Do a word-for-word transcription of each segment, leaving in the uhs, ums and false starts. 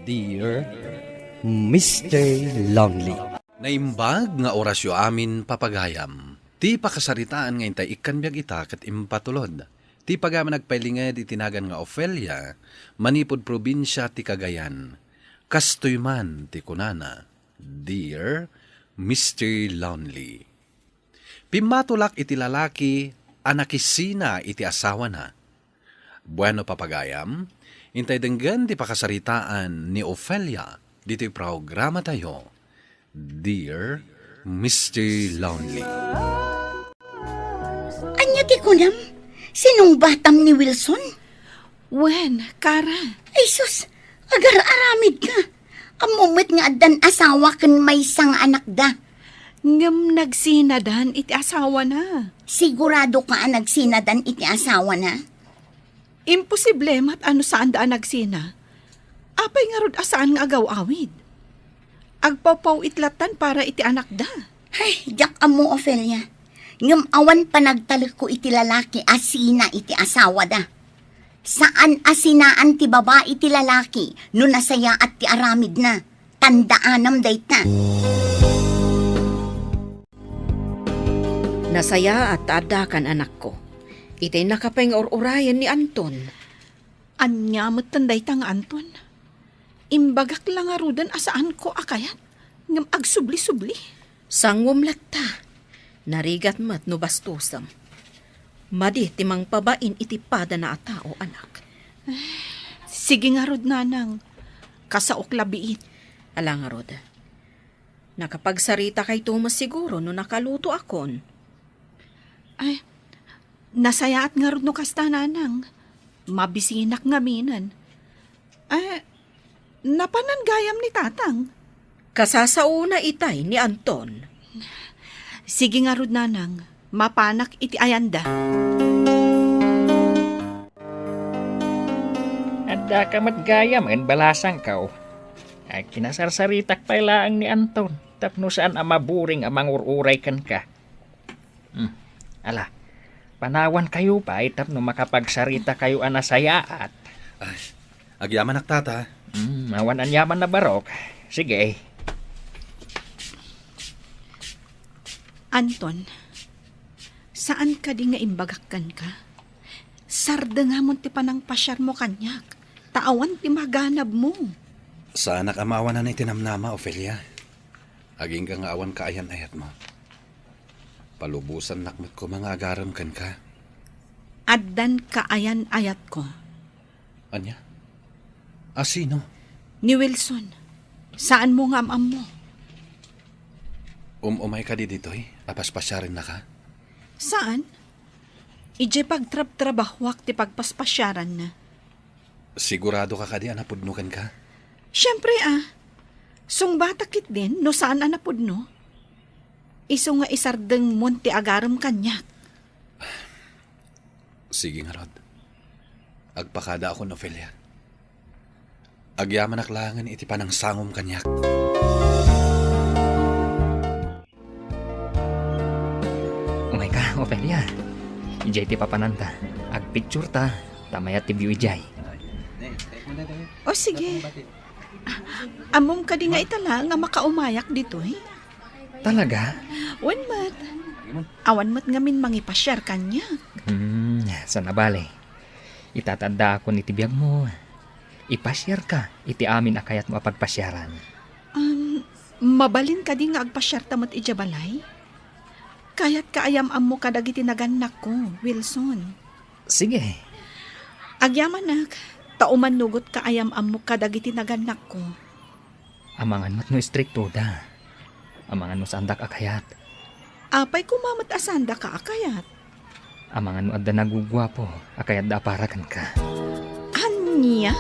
Dear Mister Lonely. Naimbag nga orasyo amin, papagayam. Ti pakasaritaan nga intay ikkan biag ita ket impatulod. Ti pagayam a nagpailinged iti nagan nga Ofelia, manipud probinsia ti Cagayan. Kastoy man ti kunana, Dear Mister Lonely. Pimmatulak iti lalaki a nakisina iti asawana. Bueno, papagayam, intay denggen ti pakasaritaan ni Ofelia ditoy programatayo, Dear Mister Lonely. Ania ti kunam? Sinungbatam ni Wilson? Wen, Kara. Ay sus, agar-aramid ka. Ammo met nga addan asawa ken maysa nga anakda. Ngem nagsinadan iti asawana. Sigurado ka a nagsinadan iti asawana? Imposible met a no saanda a nagsina. Apay ngarud a saan nga agaw-awid? Agpawpaw-it lattan para iti anakda. Ay, diak ammo, Ofelia. Ngem awan panagtalekko iti lalaki a sina iti asawada. Saan a sinaan ti babai ti lalaki no nasayaat ti aramidna. Tandaanam dayta. Nasayaat ta addakan, anakko. Itay nakapay nga ur-urayen ni Anton. Ania metten dayta nga Anton? Imbagak la ngaruden a saanko a kayat, ngem agsubli-subli. Sanguem latta. Narigat met no bastosem. Madi ti mangpabain iti padana a tao, anak. Sige ngarud, nanang. Kasaok la biit. Ala ngarud. Nakapagsaritakayo met siguro no nakalutoakon. Ay, nasayaat ngarud no kasta, nanang. Mabisinak ngaminen. Ay, napanan gayam ni tatang. Kasasaona itay ni Anton. Sige ngarud, nanang. Mapanak iti ayanda. Addaka met gayam, balasangko. Ay, kinasarsaritak pay laeng ni Anton tapno saan a maburing a mangur-uray kenka. Hmm. Ala, panawankayo pay tapno makapagsaritakayo a nasayaat. Ay, agyamanak, tata. Hmm, awan aniaman a barok. Sige. Anton, saan kadi nga imbagak kenka? Sardengamon ti panangpasiarmo kaniak, ta awan ti maganabmo. Saanak a maawanan iti namnama, Ofelia. Agingga nga awan kaayan-ayatmo. Palubosannak met koma nga agarem kenka. Addan kaayan-ayatko. Ania? A sino? Ni Wilson. Saanmo nga am-ammo. Um-umay kadi ditoy a paspasiarennaka? Saan? Idiay pagtrabtrabahoak ti pagpaspasiaranna. Sigurado ka kadi a napudno kenka? Siempre a. Sungbatak ketdin no saan a napudno. Isu nga isardengmon ti agarem kaniak. Sige ngarud. Agpakadaakon, Ofelia. Agyamanak laengen iti panangsangom kaniak. Umayka, Ofelia. Idiay ti papananta. Agpictureta, ta mayat ti view idiay. O, sige. Ammom kadi nga ita la nga makaumayak ditoy? Talaga? Wen met. Awan met ngamin mangipasiar kaniak. Hmm, saan a bale. Ita ti addaakon iti biagmo. Ipasiarka iti amin a kayatmo a pagpasiaran. Um, mabalin kadi nga agpasiarta met idiay balay? Kayatka a yam-ammo kadagiti nagannakko, Wilson. Sige. Agyamanak, ta umannugotka a yam-ammok kadagiti nagannakko. Amangan met no istriktoda. Amangan no saandak a kayat. Apay koma met a saandaka a kayat? Amangan no adda naguguapo a kayatda a para kenka. Ania?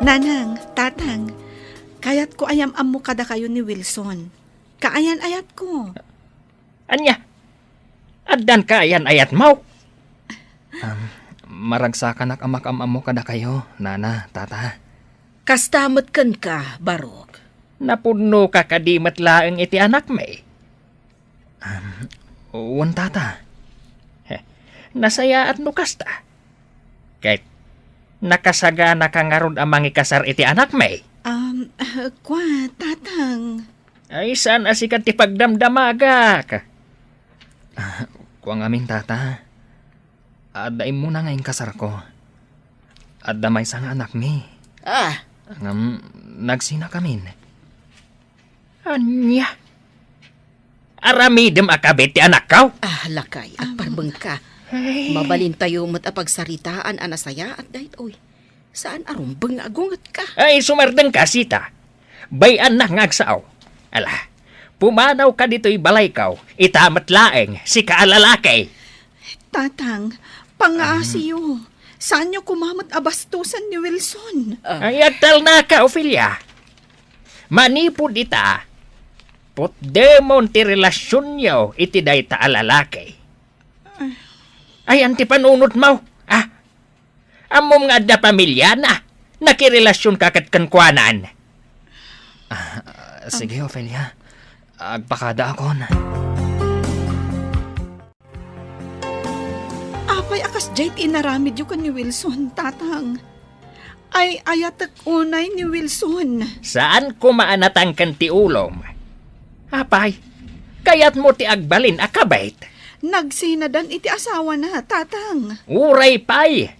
Nanang, tatang, kayatko a yam-ammo kadakayo ni Wilson. Kaayan-ayatko. Ania? Addan kaayan-ayatmo? Am, maragsakanak a makaam-ammo kadakayo, nana, tata. Kasta met kenka, Barok. Napudnoka kadi met laeng iti anakmi? Am, wen, tata. Heh, nasayaat no kasta. Ket Nakasaganaka ngarud a mangikasar iti anakmi? Um, kua, tatang. Ay, saan a sika ti pagdamdamagak? Ah, kua ngamin, tata. Adda immuna nga inkasarko. Adda maysa nga anakmi. Ah. Ngem, nagsinakamin. Ania? Aramidem a kabit ti anakko? Ah, lakay, agparbengka. Ay. Mabalintayo met a pagsaritaan a nasayaat daytoy. Saan a rumbeng nga agungetka? Ay, sumardengka, sita. Bay-annak nga agsao. Ala, pumanawka ditoy balayko, ita met laeng, sika a lalaki. Tatang, pangaasiyo. Saanyo koma met a bastosen ni Wilson. Ah. Ay, agtalnaka, Ofelia. Manipud ita, putdemon ti relasionyo iti dayta a lalaki. Ay, anti panunotmo. Ah, ammom nga adda pamiliana. Nakirelasionka ket kenkuanan. Ah, sige, Ofelia. Agpakadaakon. Apay a kasdiay ti inaramidyo ken ni Wilson, tatang? Ay-ayatek unay ni Wilson. Saan koma a natangken ti ulom. Apay, kayatmo ti agbalin a kabit? Nagsinadan iti asawana, tatang. Uray pay.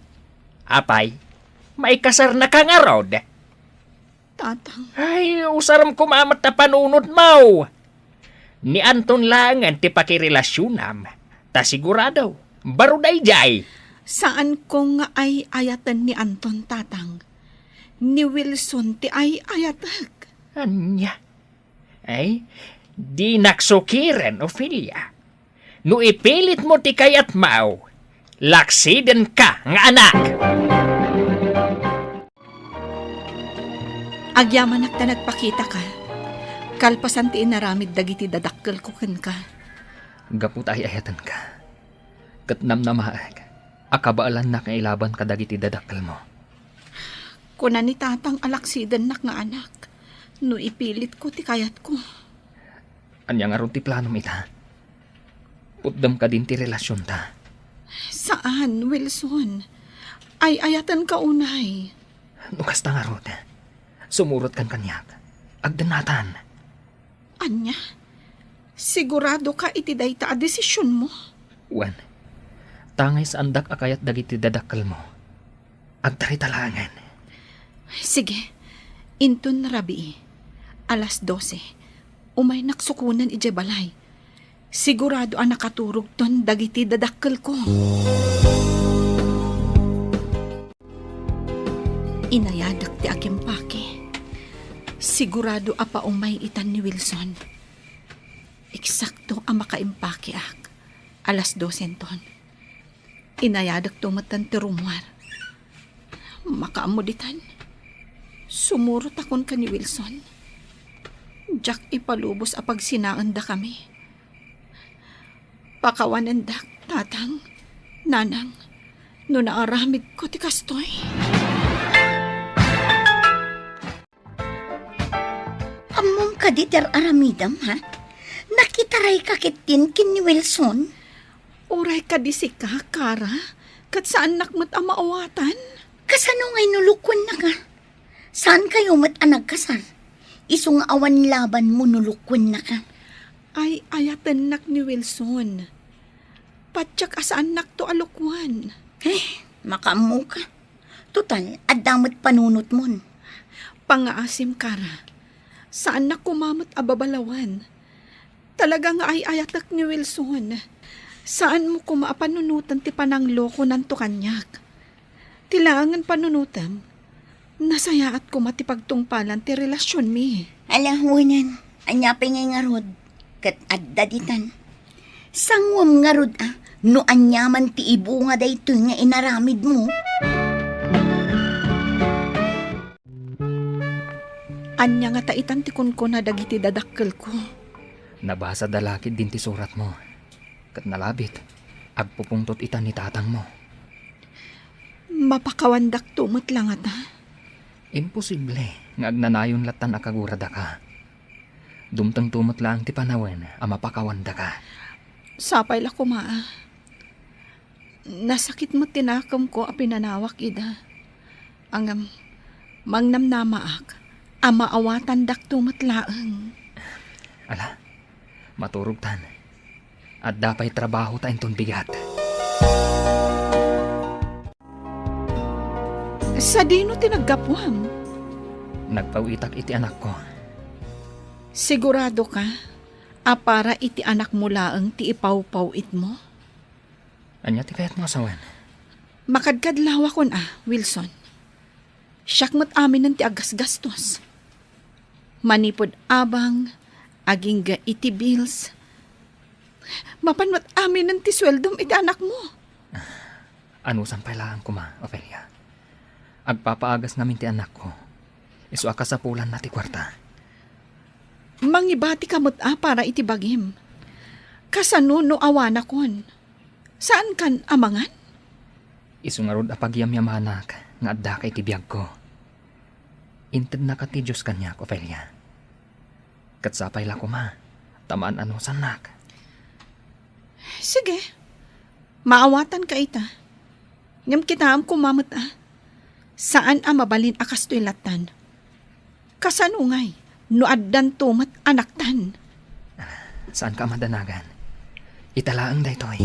Apay, maikasarnaka ngarud? Tatang. Ay, usarem koma met a panunotmo. Ni Anton laengen ti pakirelasionam, ta sigurado, baro daydiay. Saanko nga ay-ayaten ni Anton, tatang. Ni Wilson ti ay-ayatek. Ania? Ay, dinak sukiren, Ofelia. No ipilitmo ti kayatmo, laksidenka nga anak. Agyamanak ta nagpakitaka, kalpasan ti inaramid dagiti dadakkelko kenka. Gapu ta ay-ayatenka, ket namnamaek a kabaelannak nga ilaban kadagiti dadakkelmo. Kuna ni tatang a laksidennak nga anak, no ipilitko ti kayatko. Ania ngarud ti planom ita? Putdem kadin ti relasionta? Saan, Wilson. Ay-ayatenka unay. No kasta ngarud, sumurotkan kaniak. Agdennatan. Ania? Siguradoka iti dayta a desisionmo? Wen, tangay saandak a kayat dagiti dadakkelmo. Agtarita laengen. Sige, inton rabii, alas dose, umaynak sukonen idiay balay. Sigurado a nakaturogton dagiti dadakkelko. Inayadek ti agimpake. Sigurado a paumay itan ni Wilson. Eksakto a makaimpakeak. Alas dosenton. Inayadekto metten ti rummuar. Makaammo ditan. Sumurotakon ken ni Wilson. Diak ipalubos a pagsinaendakami. Pakawanendak, tatang, nanang, no naaramidko ti kastoy. Ammom kadi ti ar-aramidem, ha? Nakitarayka ketdin ken ni Wilson? Uray kadi sika, Kara, ket saannak met a maawatan. Kasano ngay no lukuennaka? Saankayo met a nagkasar? Isu nga awan labanmo no lukuennaka. Ay-ayatennak ni Wilson. Patiek a saannakto a lukuen. Eh, makaammoka. Total, adda met panunotmon. Pangaasim, Kara. Saannak koma met a babalawen. Talaga nga ay-ayatek ni Wilson. Saanmo koma a panunoten ti pananglokonanto kaniak. Ti laengen panunotem, nasayaat koma ti pagtungpalan ti relasionmi. Ala, wen, ania pay ngay ngarud? Ket adda ditan. Sanguem ngarud a no aniaman ti ibunga daytoy nga inaramidmo. Ania ngata itan ti kunkuna dagiti dadakkelko? Nabasada la ketdin ti suratmo, ket nalabit, agpupungtot itan ni tatangmo. Mapakawandakto met la ngata? Imposible nga agnanayon lattan a kaguradaka. Dumtengto met laeng ti panawen a mapakawandaka. Sapay la koma a. Nasakit met ti nakemko a pinanawak ida. Ngem, mangnamnamaak a maawatandakto met laeng. Ala, maturogtan. Adda pay trabahota inton bigat. Sadino ti naggapuam? Nagpaw-itak iti anakko. Siguradoka a para iti anakmo laeng ti ipawpaw-itmo? Ania ti kayatmo a sawen? Makadkadlawakon a, Wilson. Siak met aminen ti aggasgastos. Manipud abang, agingga iti bills, mapan met aminen ti sueldom iti anakmo. Anusan pay laeng koma, Ofelia. Agpapaagas ngamin ti anakko. Isu a kasapulanna ti kuarta. Mangibatika met a para iti bagim. Kasano no awanakon? Saankan a mangan? Isu ngarud a pagyamyamanak nga addaka iti biagko. Intednaka ti Dios kaniak, Ofelia. Ket sapay la koma ta maan-anusannak. Sige, maawatanka ita. Ngem kitaem koma met a, saan a mabalin a kastoy lattan. Kasano ngay no addanto met a naktan? Saanka a madanagan. Ita laeng daytoy.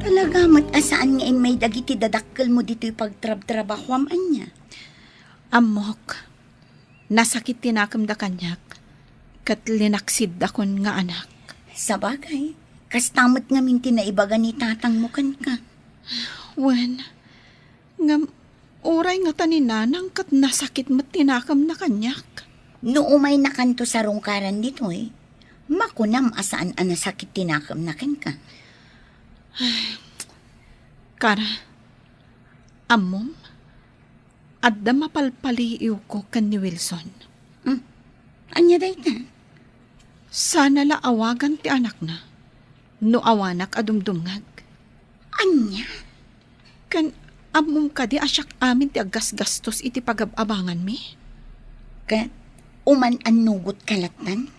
Talaga met a saan nga immay dagiti dadakkelmo ditoy pagtrabtrabahoam, ania? Ammok, nasakit ti nakemda kaniak, ket linaksiddakon nga anak. Sabagay, kasta met ngamin ti naibaga ni tatangmo kenka. Wen, ngem uray ngata ni nanang ket nasakit met ti nakemna kaniak. No umaynakanto sarungkaran ditoy, makunam a saan a nasakit ti nakemna kenka. Kara, ammom, adda mapalpaliiwko ken ni Wilson. Hmm. Ania dayta? Sana la awagan ti anakna no awanak a dumdumngeg. Ania? Ken ammom kadi a siak amin ti aggasgastos iti pagab-abanganmi? Ket uman-annugotka lattan?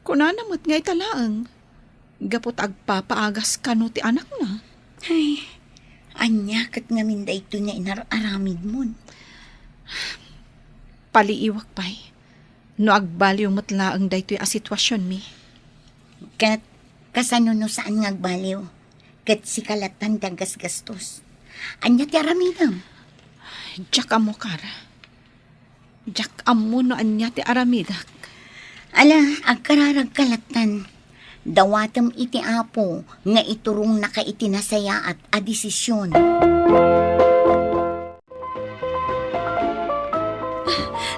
Kunana met nga ita laeng, gapu ta agpapaagas kano ti anakna. Ay, ania ket ngamin daytoy nga inar-aramidmon? Paliiwak pay no agbaliw met laeng daytoy a situasionmi. Ket kasano no saan nga agbaliw? Ket sika lattan ti aggasgastos. Ania ti aramidem? Diak ammo, Kara. Diak ammo no ania ti aramidek. Ala, agkararagka lattan. Dawatem iti Apo nga iturongnaka iti nasayaat a desisyon.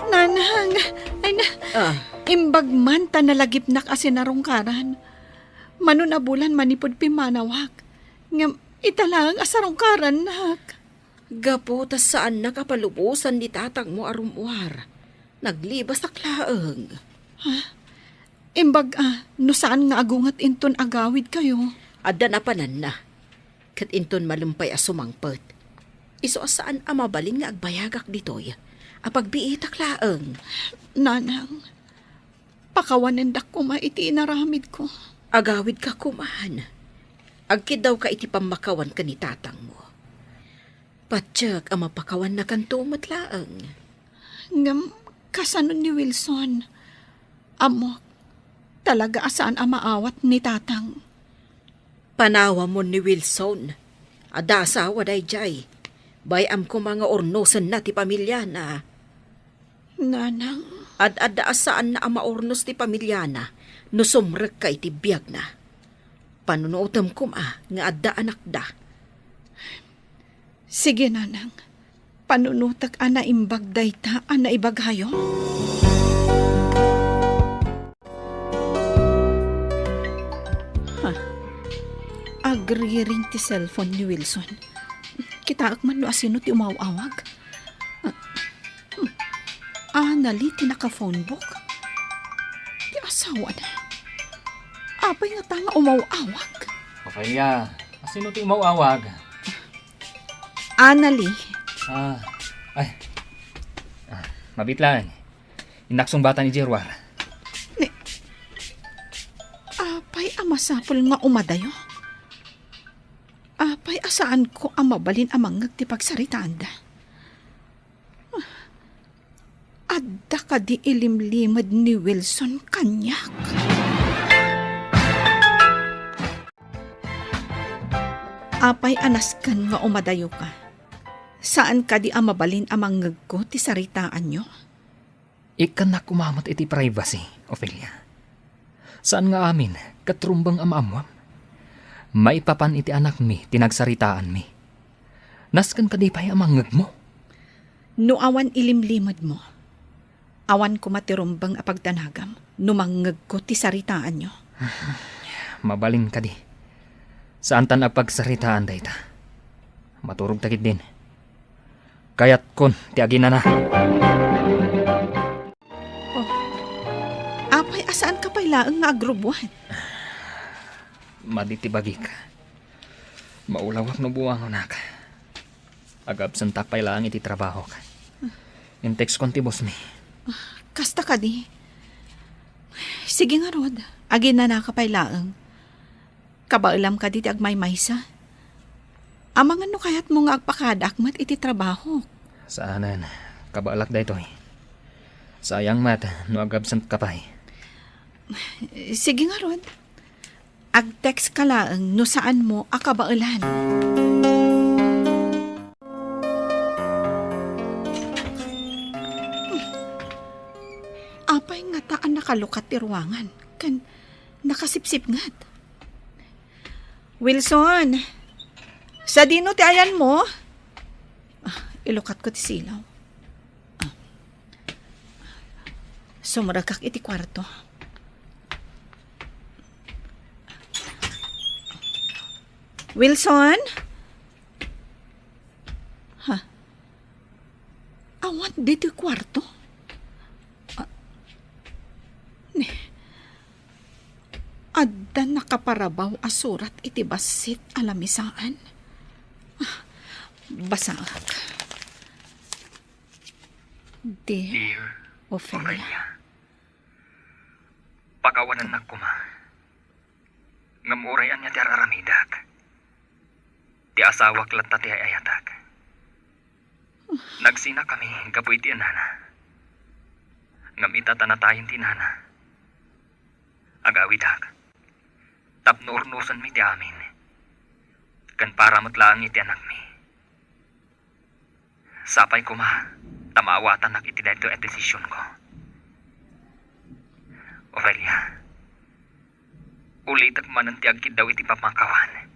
Nanang, ay na, Ah. Imbag man ta nalagipnak a sinarungkaran. Mano a bulan manipud pimmanawak. Ngem ita laeng a sarungkarannak. Gapu ta saannak a palubosan ni tatangmo a rummuar, naglibasak laeng. Ha? Imbag a, no saan nga agunget inton agawidkayo? Adda napananna. Ket inton malem pay a sumangpet, isu a saan a mabalin nga agbayagak ditoy a pagbiitak laeng. Nanang, pakawanendak koma iti inaramidko. Agawidka koman. Agkiddawka iti pammakawan ken ni tatangmo. Patiek a mapakawannakanto met laeng. Ngem kasano ni Wilson? Ammok, talaga a saan a maawat ni tatang. Panawamon ni Wilson. Adda asawa daydiay. Bay-am koma nga urnosenna ti pamiliana. Nanang. Ad-adda a saanna a maurnos ti pamiliana no sumrekka iti biagna. Panunotem koma nga adda anakda. Sige, Nanang. Panunotek a naimbag dayta a naibagayo. Ha? Agriring ti cellphone ni Wilson. Kitaek man no asino ti umaw-awag. Ah, hmm. Anali ti naka-phone book. Ti asawana. Apay ngata nga umaw-awag? Ofelia, asino ti umaw-awag? Anali. Ah, ay. Ah, mabit lang. Innak sungbatan idiay ruar. Ni, apay a masapul nga umadayo? Ah, Apay a saanko a mabalin a mangngeg ti pagsaritaanda? Adda kadi ilimlimed ni Wilson kaniak? Apay a nasken nga umadayoka? Saan kadi a mabalin a mangngegko ti saritaanyo? Ikkannak koma met iti privacy, Ofelia. Saan nga amin ket rumbeng a maammoam. Maipapan iti anakmi ti nagsaritaanmi. Nasken kadi pay a mangngegmo? No awan ilimlimedmo, awan koma ti rumbeng a pagdanagam no mangngegko ti saritaanyo. Mabalin kadi. Saantan a pagsaritaan dayta. Maturogta ketdin. Kayatkon ti aginana. Oh, apay a saanka pay laeng nga agrubuan? Madi ti bagik. Maulawak no buangonak. Agabsentak pay laeng iti trabahok. In-textkon ti bossmi. Kasta kadi. Sige ngarud, aginanaka pay laeng. Kabaelam kadi ti agmaymaysa? Amangan no kayatmo nga agpakadaak met iti trabahok. Saanen, kabaelak daytoy. Sayang met no agabsentka pay. Sige ngarud. Ag-text ka laeng no saanmo a kabaelan. Apay ngata a nakalukat ti ruangan ken nakasipsipnget? Wilson, sadino ti ayanmo? Ah, ilukatko ti silaw. Ah. Sumrekak iti kuarto. Wilson? Ha? Awan ditoy kuarto? Ah, ne. Adda nakaparabaw a surat iti bassit a lamisaan. Ah, basaek. Dear Dear Ofelia. Ofelia, pakawanennak koma. Ngem uray ania ti ar-aramidek, ti asawak latta ti ay-ayatek. Nagsinakami gapu iti inana. Ngem ita ta natayen ti inana, agawidak tapno urnosenmi ti amin, ken para met laeng iti anakmi. Sapay koma ta maawatanak iti daytoy a desisionko. Ofelia, ulitek manen ti agkiddaw iti pamakawan.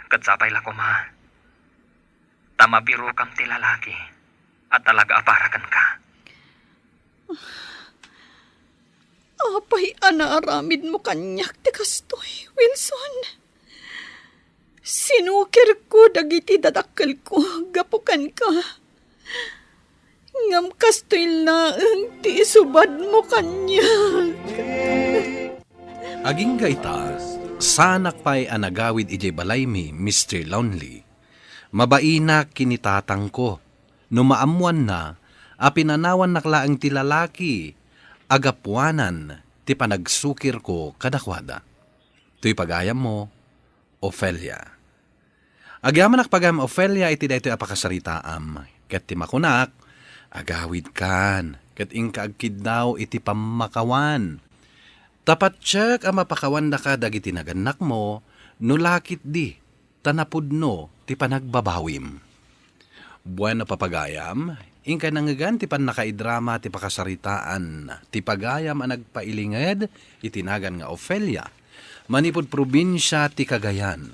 Ket sapay la koma ta mabirokam ti lalaki a talaga a para kenka. Apay a naaramidmo kaniak ti kastoy, Wilson? Sinukirko dagiti dadakkelko gapu kenka. Ngem kastoy laeng ti isubadmo kaniak. Agingga ita, saanak pay a nagawid idiay balaymi, Mister Lonely. Mabainak ken ni tatangko no maammoanna a pinanawannak laeng ti lalaki a gapuanan ti panagsukirko kadakuada. Toy pagayammo, Ofelia. Agyamanak pagayam, Ofelia, iti daytoy a pakasaritaam, ket ti makunak, agawidkan, ket inka agkiddaw iti pammakawan. Ta patiek a mapakawandaka dagiti nagannakmo no la ketdi ta napudno ti panagbabawim. Bueno, papagayam, inkay nangngegan ti pannakaidrama ti pakasaritaan ti pagayam a nagpailinged iti nagan nga Ofelia, manipud probinsia ti Cagayan.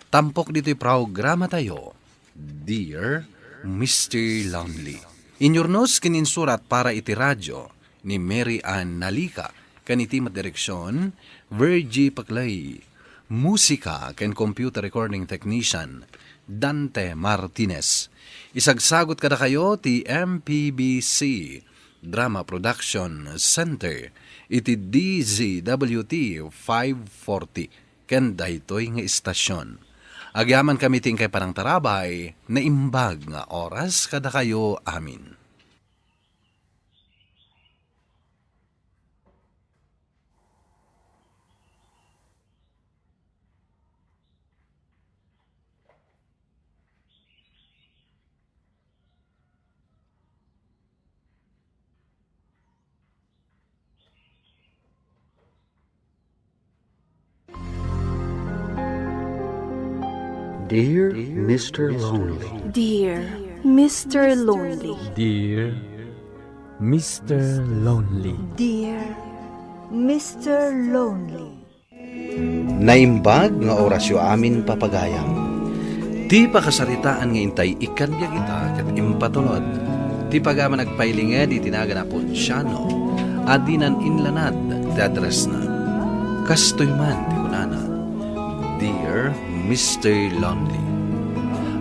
Tampok ditoy programatayo, Dear Mister Lonely. Inyurnos ken insurat para iti radio ni Mary Ann Nalica, ken iti met direksion, Virgie Paclay. Musika ken computer recording technician, Dante Martinez. Isagsagut kadakayo ti M P B C Drama Production Center iti D Z W T five forty ken daytoy nga istasion. Agyamankami ti inkay panangtarabay, naimbag nga oras kadakayo amin. Dear Mister Lonely. Dear Mister Lonely. Dear Mister Lonely. Dear Mister Lonely. Naimbag nga orasyo amin, papagayam. Ti pakasaritaan nga intay ikkan biag ita ket impatulod ti pagaman agpailinged iti nagan a Ponciano a dinan inlanad ti addressna. Kastoy man ti kunana, Dear Mister Lonely,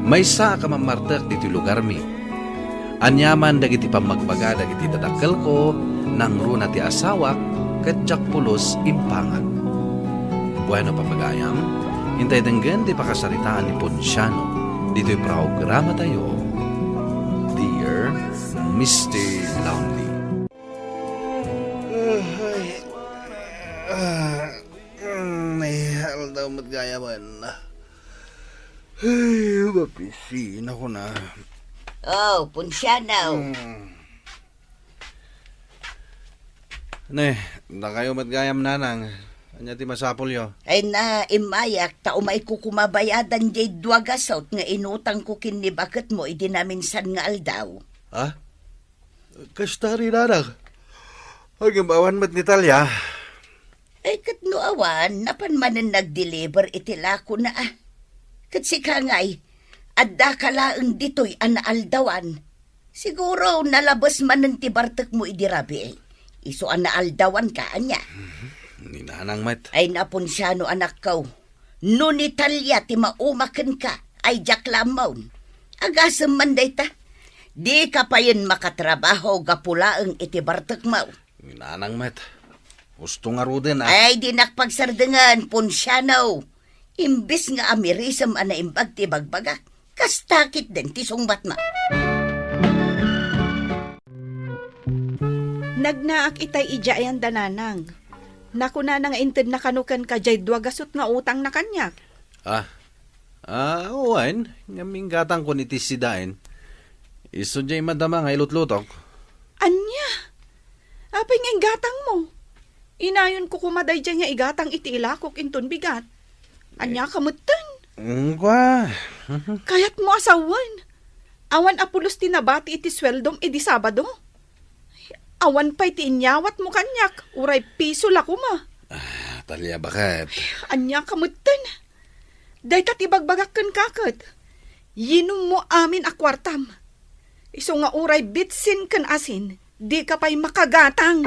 maysa a kamammartek ditoy lugarmi. Aniaman dagiti pammagbaga dagiti dadakkelko, nangruna ti asawak, ket diak pulos impangag. Bueno, papagayam, intay denggen ti pakasaritaan ni Ponciano ditoy programatayo, Dear Mister Lonely. Ay, ah, mm, ay, aldaw met gayamen. Ay, mapisin ako na. Oh, Ponciano. Mm. Ne, dakayo met gayam, nanang. Ania ti masapulyo? Ay na, immayak, ta umayko kumabayadan diay dua gasut nga inutangko ken ni baketmo idi naminsan nga aldaw. Ha? Kasta rin, nanang. Agim awan met ni Talia. Ay, ket no awan, napan manen nag-deliver iti lakona, ah. Ket sika ngay, adda ka laeng ditoy a naaldawan. Siguro, nalabes manen ti bartekmo idi rabii. Isu a naaldawanka, ania? Mhm. Ni nanang met. Ay, Ponciano, anakko. No ni Talia ti mauma kenka, ay diak la ammo. Agasem man dayta. Dika payen makatrabaho gapu laeng iti bartekmo. Ni nanang met. Husto ngaruden, ah. Ay, dinak pagsardengen, Ponciano. Imbes nga amirisem a naimbag ti bagbagak, kasta ketdin ti sungbatmo. Nagnaak itay idiay a nanang. Nakunana nga intedna kano kenka diay dua gasut nga utangna kaniak. Ah, ah, wen, ngem inggatangkon iti sidaen. Isu diay madama nga ilutlutok. Ania? Apay nga inggatangmo? Inayonko koma daydiay nga igatang iti ilakok inton bigat. Ania ka metten? Ngem kua. Kayatmo a sawen. Awan a pulos ti nabati iti sueldom idi Sabado. Awan pay ti inyawatmo kaniak, uray piso la koma. Ah, Talia, baket. Ania ka metten? Dayta ti bagbagak kenka ket. Yinummo amin a kuartam. Isu nga uray bitsin ken asin, dika pay makagatang.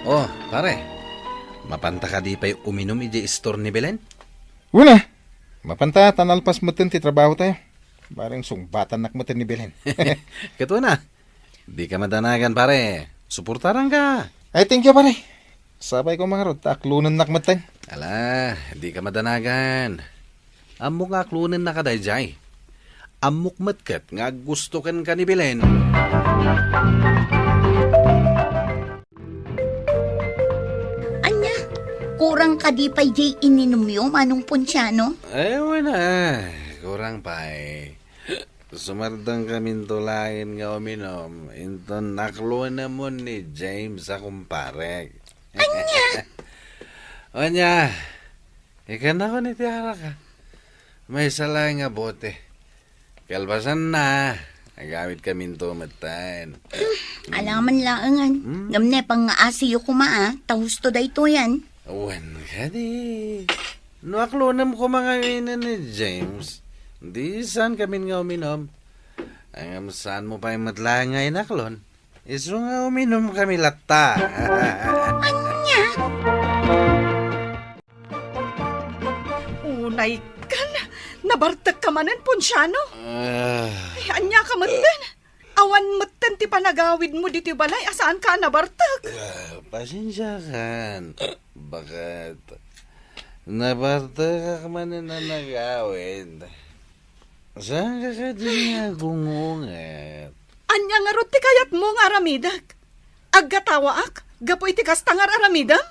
Oh, pare. Mapanta kadi pay uminum idiay istor ni Belen? Wen a. Mapanta ta nalpas metten ti trabahotayo. Bareng sungbatannak metten ni Belen. Ket wen a. Dika madanagan, pare. Suportaranka. Ay, thank you, pare. Sapay koma ngarud ta aklonennak metten. Ala, dika madanagan. Ammok nga aklonennaka daydiay. Ammok met ket nga aggusto kenka ni Belen. Ania? Kurang kadi pay diay ininumyo, Manong Ponciano? Ay, wen a. Kurang pay. Sumardengkaminto laeng nga uminum, inton naklonemon ni James a kumparek. Ania? Ania, ikannakon iti arak, a. Maysa laeng nga bote. Kalpasanna, agawidkaminto metten. Alaman laengen. Hmm? Ngem ne, pangngaasiyo koma, a, ta husto daytoyen. Wen kadi. No aklonem koma ngamin ni James, di saankamin nga uminum. Ngem saanmo pay met laeng nga inaklon. Isu nga uminumkami latta. Ania? Unay kan, nabartekka manen, Ponciano? Ah. Ay, ania ka metten? Awan metten ti panagawidmo ditoy balay a saanka a nabartek. Ah, pasensiakan. Baket. Nabartekak manen a nagawid. Saanka kadi nga agung-unget? Ania ngarud ti kayatmo nga aramidek? Aggatawaak gapu iti kasta nga ar-aramidem?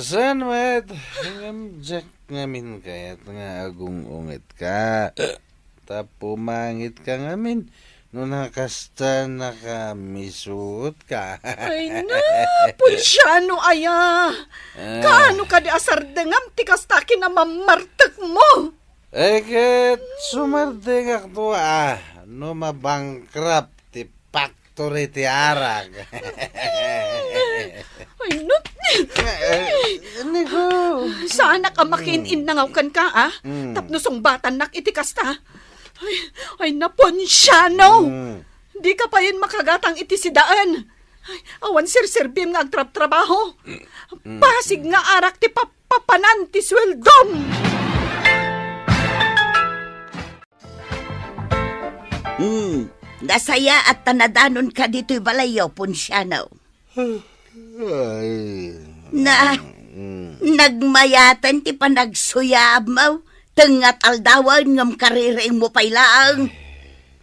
Saan met? Ngem diak ngamin kayat nga agung-ungetka. Ta pumangitka ngamin No nakasta, nakamisuot ka. Ay na, Ponciano aya! Ah. Kaano kadi a sardengam ti kasta a kinamammartekmo? Eh, ket sumardengakto, ah, no mabankrupt ti factory ti arak. Ay, no. Eh, eh, Nico. Saanak a makiin-innangaw kenka, ah? Mm. Tapno sungbatannak iti kasta. Ay, ay, na, Ponciano! Mm. Dika payen makagatang iti sidaen. Ay, awan serserbim nga agtrabtrabaho. Mm. Pasig nga arak ti pap-, papanan ti sueldom. Hmm, nasayaat ta nadanonka ditoy balayyo, Ponciano. Ay, Na, mm. nagmayaten ti panagsuyabmo. Tengnga aldawen ngem kaririingmo pay laeng.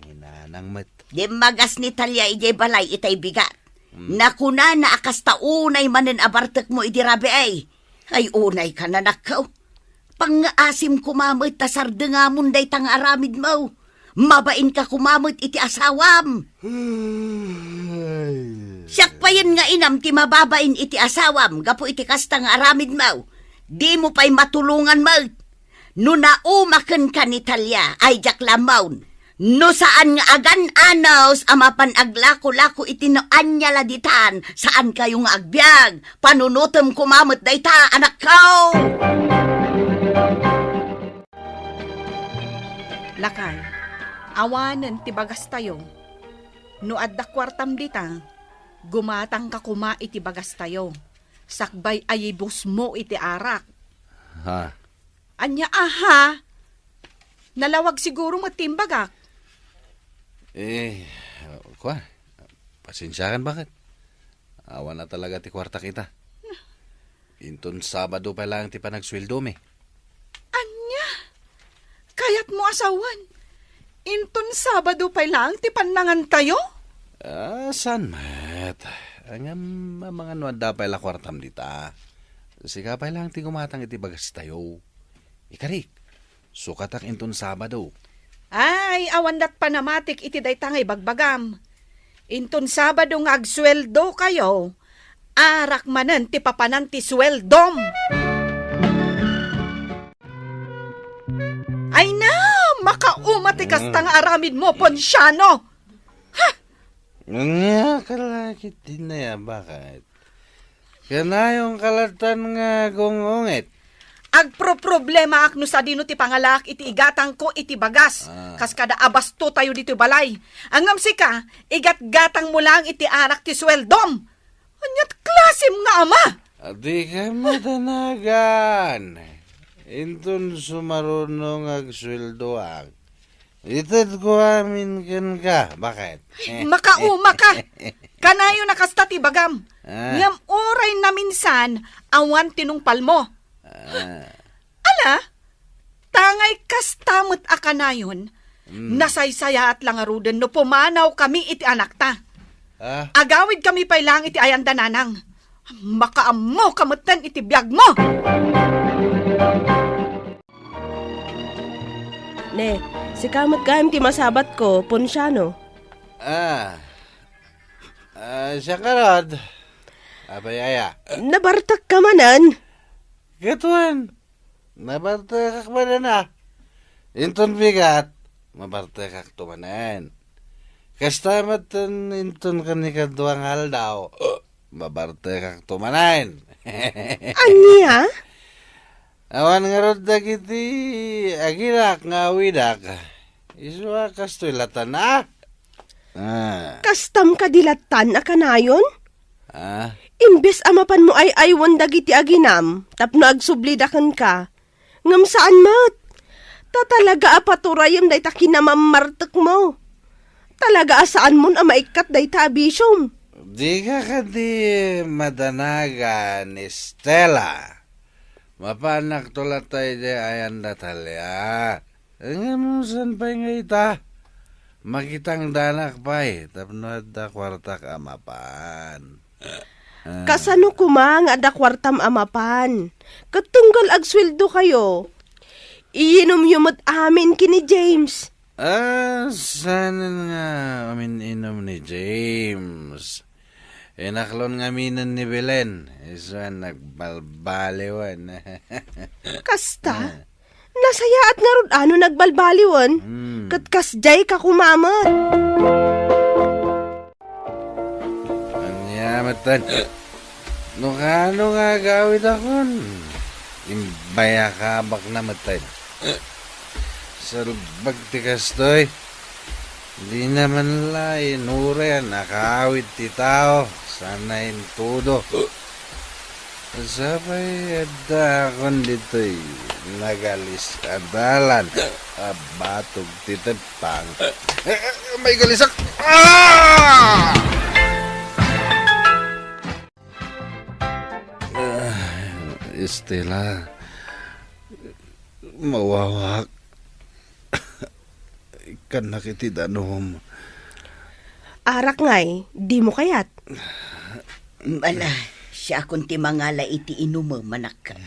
Ay, inanang met. Dimmagas ni Talia idiay balay itay bigat. Hmm. Nakunana a kasta unay manen a bartekmo idi rabii. Ay, unay ka, anakko. Pangngaasim koma met ta sardengamon dayta nga aramidmo. Mabain ka koma met iti asawam. Ay. Siak payen nga inam ti mababain iti asawam gapu iti kasta nga aramidmo. Dimo pay matulongan met. No naumaken ka ni Talia, ay diak la ammo. No saan nga agan-anos a mapan aglako-lako iti no ania la ditan, saankayo nga agbiag. Panunotem koma met dayta, anakko! Lakay, awanen ti bagastayo. No adda kuartam dita, gumatangka koma iti bagastayo. Sakbay a ibusmo iti arak. Ha? Ania, aha? Nalawag siguro met ti imbagak. Eh, kua, pasensiakan, baket. Awan a talaga ti kuartak ita. Inton Sabado pay laeng ti panagsueldomi. Ania? Kayatmo a sawen? Inton Sabado pay laeng ti pannangantayo? Ah, saan met? Ngem, amangan no adda pay la kuartam dita. Sika pay laeng ti gumatang iti bagastayo. Ikarik, sukatak inton Sabado. Ay, awan dat panamatik iti dayta nga ibagbagam. Inton Sabado nga agsueldokayo, arak manen ti papanan ti sueldom. Ay na, makauma ti kasta nga aramidmo, Ponciano. Ha? Ania ka la ket dinaya, baket? Kanayonka lattan nga gung-ungit. Agproproblemaak no sadino ti pangalaak iti igatangko iti bagas. Ah. Kas kada a bastotayo ditoy balay. Ngem sika, igatgatangmo laeng iti arak ti sueldom. Aniat klasem nga ama? Adika madanagan. Inton sumaruno nga agsueldoak, itedko amin kenka. Baket? Ay, makauma ka. Kanayon a kasta ti bagam. Ah. Ngem uray naminsan, awan tinungpalmo. Ah. Ala, tangay kasta met a kanayon, mm, nasaysayaat la ngaruden no pumanawkami iti anakta. Ah? Agawidkami pay laeng iti ayanda, nanang. Makaammoka metten iti biagmo! Ne, sika met gayam ti masabatko, Ponciano. Ah. Ah, siak ngarud. Apay aya? Nabartekka manen? Ket wen, nabartekak manen a. Inton bigat, mabartekakto manen. Kasta met inton kanikadua nga aldaw, mabartekakto manen. Ania? Awan ngarud dagiti aginak nga awidak. Isu a kastoy lattan a. Ah. Kastam kadi lattan a kanayon? Ah? Imbes a mapanmo ay-aywen dagiti aginam tapno agsublida kenka, ngem saan met. Ta talaga a paturayem dayta kinamammartekmo. Talaga a saanmon a maikkat dayta a bisiom. Dika kadi madanagan, Estela. Mapanakto latta idiay ayanda, Talia. Ngem saan pay nga ita? Makitangdanak pay tapno adda kuartak a mapan. Ah. Kasano koma nga adda kuartam a mapan? Ket tunggal agsueldokayo, iyinomyo met amin ken ni James. Ah, saan nga umin-inom ni James? Inaklon ngaminen ni Belen, isu a nagbalbaliwen. Kasta? Nasayaat ngarud a no nagbalbaliwen, hmm, ket kasdiay ka kumamet. Ania metten? No kaano nga agawidakon? Imbayakabakna metten. Salbag ti kastoy. Dina man la inuray a nakaawid ti tao, sana intudo. Sapay adda akon ditoy nagalis a dalan a batog ti teppang. Eh, eh, maigalisak! Ah! Ah, Estela, mawawak. Ikkannak iti danum. Arak ngay, dimo kayat? Ala, siakon ti mangala iti inumem, anak.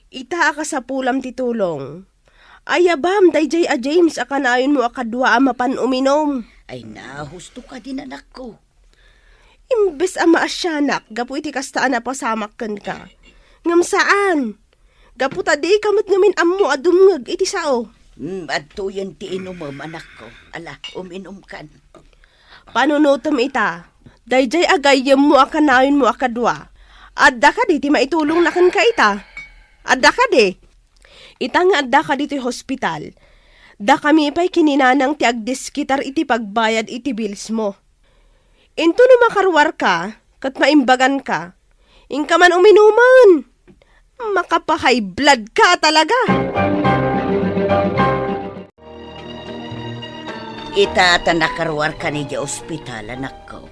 Ita a kasapulam ti tulong. Ayabam daydiay a James a kanayonmo a kadua a mapan uminum. Ay, nahusto ka din, anakko. Imbes a maasianak gapu iti kasta a napasamak kenka. Ngem saan. Gapu ta dika met ngamin ammo a dumngeg iti sao. Hmm, adtoyen ti inumem, anakko. Ala, uminumkan. Panunotem ita, daydiay a gayyemmo a kanayonmo a kadua. Adda kadi ti maitulongna kenka ita? Adda kadi? Ita nga adda kadi ti hospital, dakami pay ken ni Nanang ti agdiskitar iti pagbayad iti billsmo. Into no makaruarka ket maimbaganka, inka man uminumen. Makapa-high blood ka talaga. Ita ta nakaruarkan idiay ospital, anakko.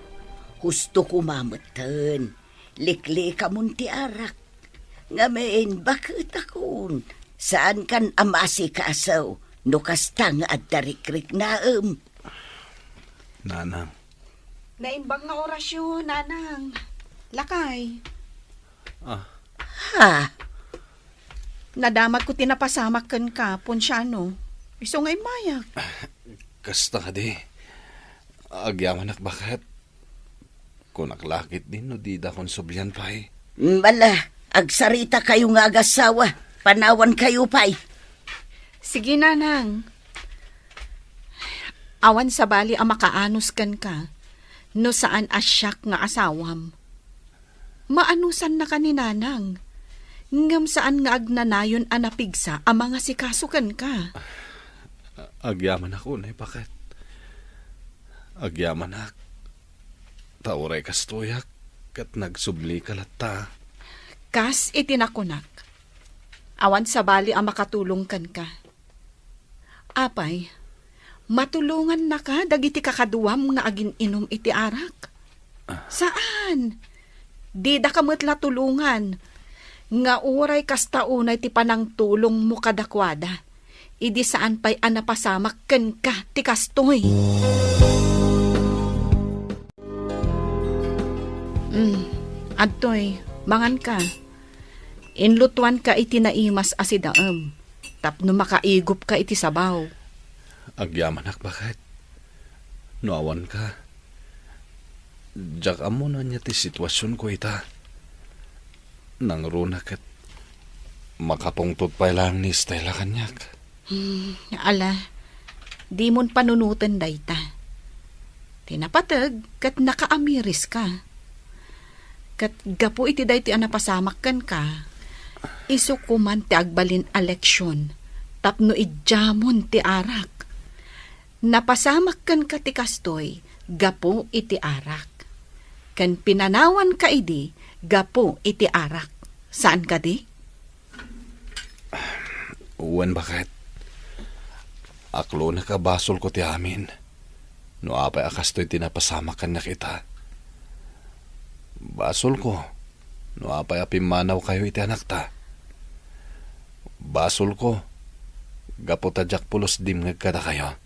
Husto koma metten. Liklikamon ti arak. Ngamin, baketakon. Saankan a maasikaso no kasta nga adda rikriknaem. Nanang. Naimbag nga orasyo, Nanang. Lakay. Ah. Ha? Nadamagko ti napasamak kenka, Ponciano. Isu nga immayak. Kasta kadi. Agyamanak baket. Kunak la ketdi no didakon sublian pay. Ala, agsaritakayo nga agassawa. Panawankayo pay. Sige, Nanang. Awan sabali a makaanus kenka no saan a siak nga asawam. Maanusannaka ni Nanang, ngem saan nga agnanayon a napigsa a mangasikaso kenka. Agyamanak unay, baket. Agyamanak. Ta uray kastoyak, ket nagsublika latta. Kas iti nakunak, awan sabali a makatulong kenka. Apay, matulongannaka dagiti kakaduam nga agin-inum iti arak? Ah. Saan? Didaka met la tulongan, nga uray kasta unay ti panangtulongmo kadakuada, idi saan pay a napasamak kenka ti kastoy. Mm, adtoy, manganka. Inlutoanka iti naimas a sidaem, tapno makaigupka iti sabaw. Agyamanak, baket. No awanka, diak ammo no ania ti situasionko ita. Nangruna ket makapungtot pay laeng ni Estela kaniak. Hmm, ala, dimon panunoten dayta. Ti napateg ket nakaamiriska. Ket gapu iti daytoy a napasamak kenka, isu koman ti agbalin a leksion tapno idiamon ti arak. Napasamak kenka ti kastoy gapu iti arak. Ken pinanawanka idi gapu iti arak. Saan kadi? Wen, baket. Aklonek a basolko ti amin no apay a kastoy ti napasamak kaniak ita. Basolko no apay a pimmanawkayo iti anakta. Basolko gapu ta diak pulos dimngeg kadakayo.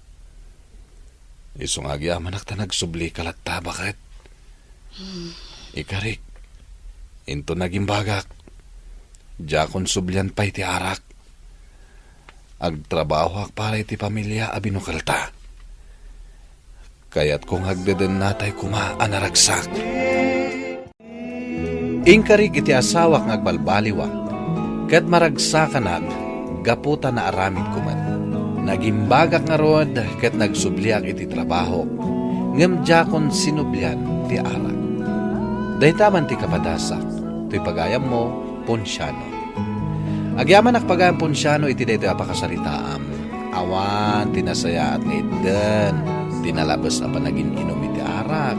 Isu nga agyamanak ta nagsublika latta, baket. Ikarik, inton nagimbagak, diakon sublian pay ti arak. Agtrabahoak para iti pamilia a binukelta. Kayatko nga agdedennatay koma a naragsak. Inkarik iti asawak nga agbalbaliwak, ket maragsakanak gapu ta naaramidko met. Nagimbagak ngarud ket nagsubliak iti trabahok, ngem diakon sinublian ti arak. Dayta man ti kapadasak, toy pagayammo, Ponciano. Agyamanak pagayam Ponciano iti daytoy a pakasaritaam. Awan ti nasayaat nga itden ti nalabes a panagin-inum iti arak.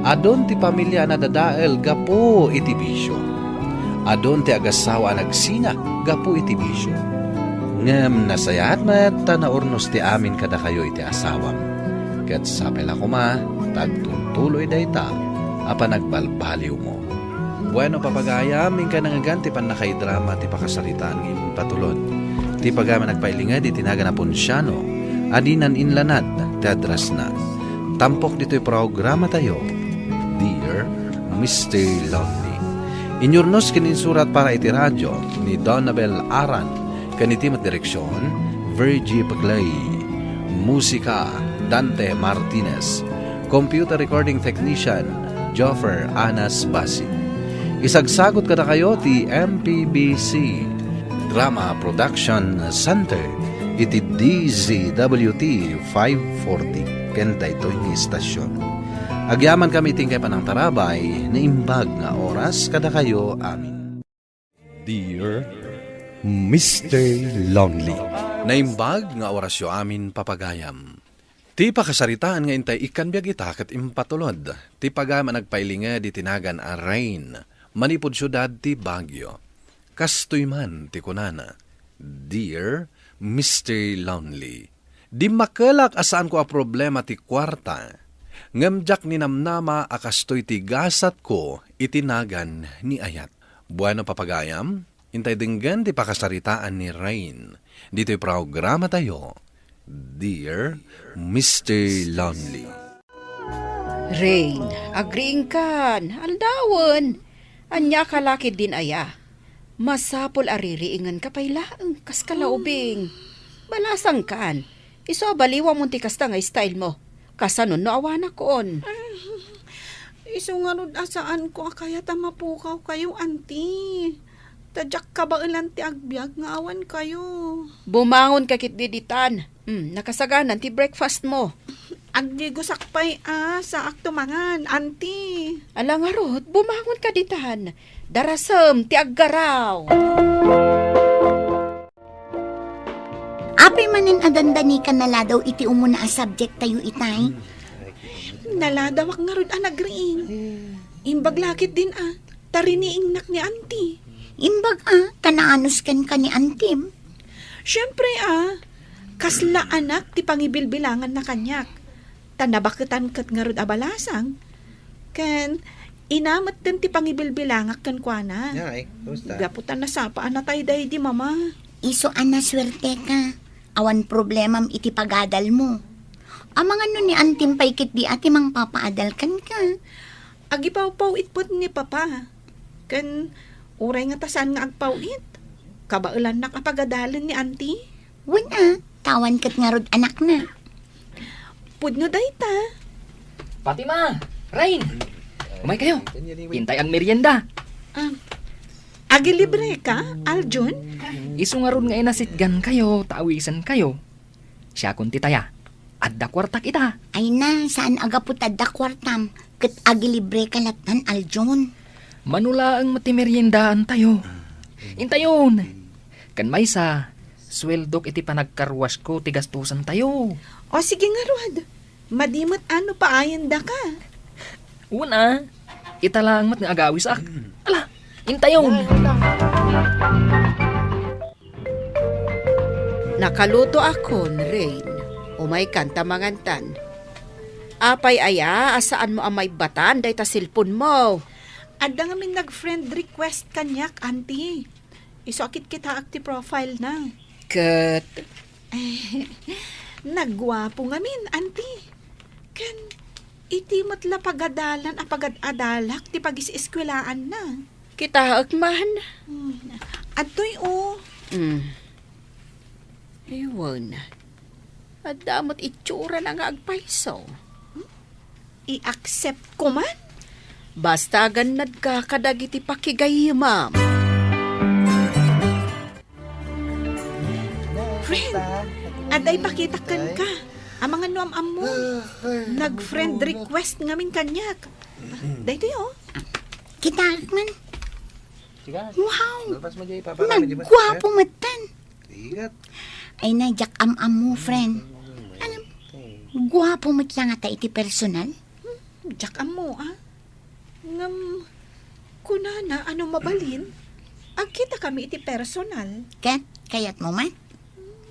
Adun ti pamilia a nadadael gapu iti bisio. Adun ti agasawa a nagsina gapu iti bisio. Ngem nasayaat met ta naurnos ti amin kadakayo iti asawam. Ket sapay la koma ta agtultuloy dayta a panagbalbaliwmo. Bueno, papagayam, inkay nangngegan ti pannakaidrama ti pakasaritaan nga impatulod. Ti pagayam a nagpailinged iti nagan a Ponciano, a dinan inlanad ti addressna. Tampok ditoy programatayo, Dear Mister Lonely. Inyurnos ken insurat para iti radio ni Donabel Aran, ken iti met direksion, Virgie Paclay. Musika, Dante Martinez. Computer recording technician, Joffer Anas Basi. Isagsagut kadakayo ti M P B C Drama Production Center iti D Z W T five forty ken daytoy nga istasyon. Agyamankami iti inkay panangtarabay, naimbag nga oras kadakayo amin. Dear Mister Lonely. Naimbag nga orasyo amin, papagayam. Ti pakasaritaan nga intay ikkan biag ita ket impatulod ti pagayam a nagpailinged iti nagan a Rain, manipud siudad ti Baguio. Kastoy man ti kunana, Dear Mister Lonely, dimmakelak a saanko a problema ti kuarta, ngem diak ninamnama a kastoy ti gasatko iti nagan ni ayat. Bueno, papagayam, intay denggen ti pakasaritaan ni Rain ditoy programatayo, Dear Mister Lonely. Rain, agriingkan, aldawen. Ania ka la ketdin aya? Masapul a ririingenka pay laeng, kas kalaubing. Balasangkan. Isu a baliwamon ti kasta nga style mo. Kasano no awanakon? Isu ngarud a saanko a kayat a mapukawkayo, anti. Ta diak kabaelan ti agbiag nga awan kayo. Bumangonka ketdi ditan. Hmm, nakasaganan ti breakfast mo. Agdigosak pay a, saakto mangan, anti. Ala ngarud, bumangonka ditan. Darasem ti aggaraw. Apay manen a dandani ka naladaw iti umuna a subject tayo itay? Naladawak ngarud a nagriing. Imbag la ketdin a, ta riniingnak ni anti. Imbag a, ta naanus kenka ni antim? Siempre a, kasla anak ti pangibilbilanganna kaniak. Ta nabaketan ket ngarud a balasang. Ken ina metten ti pangibilbilangak kenkuana. Ay, kumusta? Gapu ta nasapa a natay daydi mama. Isu a nasuerteka. Awan problemam iti pagadalmo. Amangan no ni antim pay ketdi a ti mangpapaadal kenka. Agipawpaw-it met ni papa. Ken uray nga ta saan nga agpaw-it, kabaelannak a pagadalen ni anti. Wen a, ta awan ket ngarud anakna. Pudno dayta. Fatima! Rain! Umaykayo! Intay agmerienda! Ah, agilibreka, Aljun? Isu ngarud nga inasitgankayo ta awisenkayo. Siakon ti taya. Adda kuartak ita. Ay na, saan a gapu ta adda kuartam, ket agilibreka lattan, Aljun. Mano laeng met ti meriendaantayo. Intayon! Ken maysa, sueldok iti panagkarwasko ti gastusantayo. O, sige ngarud. Madi met a no paayendaka. Wen a, ita laeng met nga agawisak. Ala, intayon! Nakalutoakon, Rain. Umaykan ta mangantan. Apay aya a saanmo a maibbatan dayta cellphone mo? Adda ngamin nag-friend request kaniak, Auntie. Isu a kitkitaak ti profile na. Ket? Nagguapo ngamin, Auntie. Ken iti met la pagadalan a pagad-adalak ti pagis-eskuelaanna. Kitaek man. Hmm. Adtoy, o. Hmm. Wen, adda met itsurana nga agpayso. I-accept ko man? Basta agannadka kadagiti pakigayyemam. Friend, adda ipakitak kenka. Amangan no am-ammo. Nag-friend request ngamin kaniak. Daytoy, oh. Kitaak man. Wow! Nagguapo metten. Ay na, diak am-ammo, friend. Alam, guapo met la ngata iti personal. Hmm, diak ammo, ah. Ngem, kunana a no mabalin, agkitakami iti personal. Ket, kayatmo man?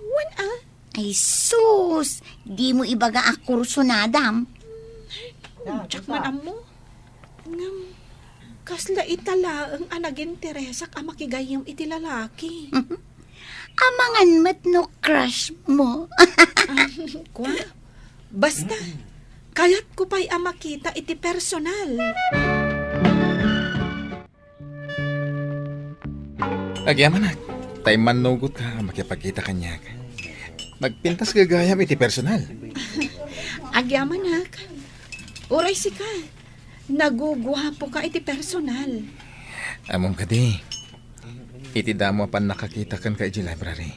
Wen, ah. Ay sus, dimo ibaga a kursunadam. Hmm, diak man ammo. Ngem, kasla ita laeng a naginteresak a makigayyem iti lalaki. Amangan met no crush mo. Kua? Basta, kayatko pay a makita iti personal. Agyamanak, ta immannugotka a makipagkita kaniak. Nagpintas gagayam iti personal. Agyamanak, uray sika, naguguapoka iti personal. Ammom kadi, iti damo a pannakakita kenka iti library,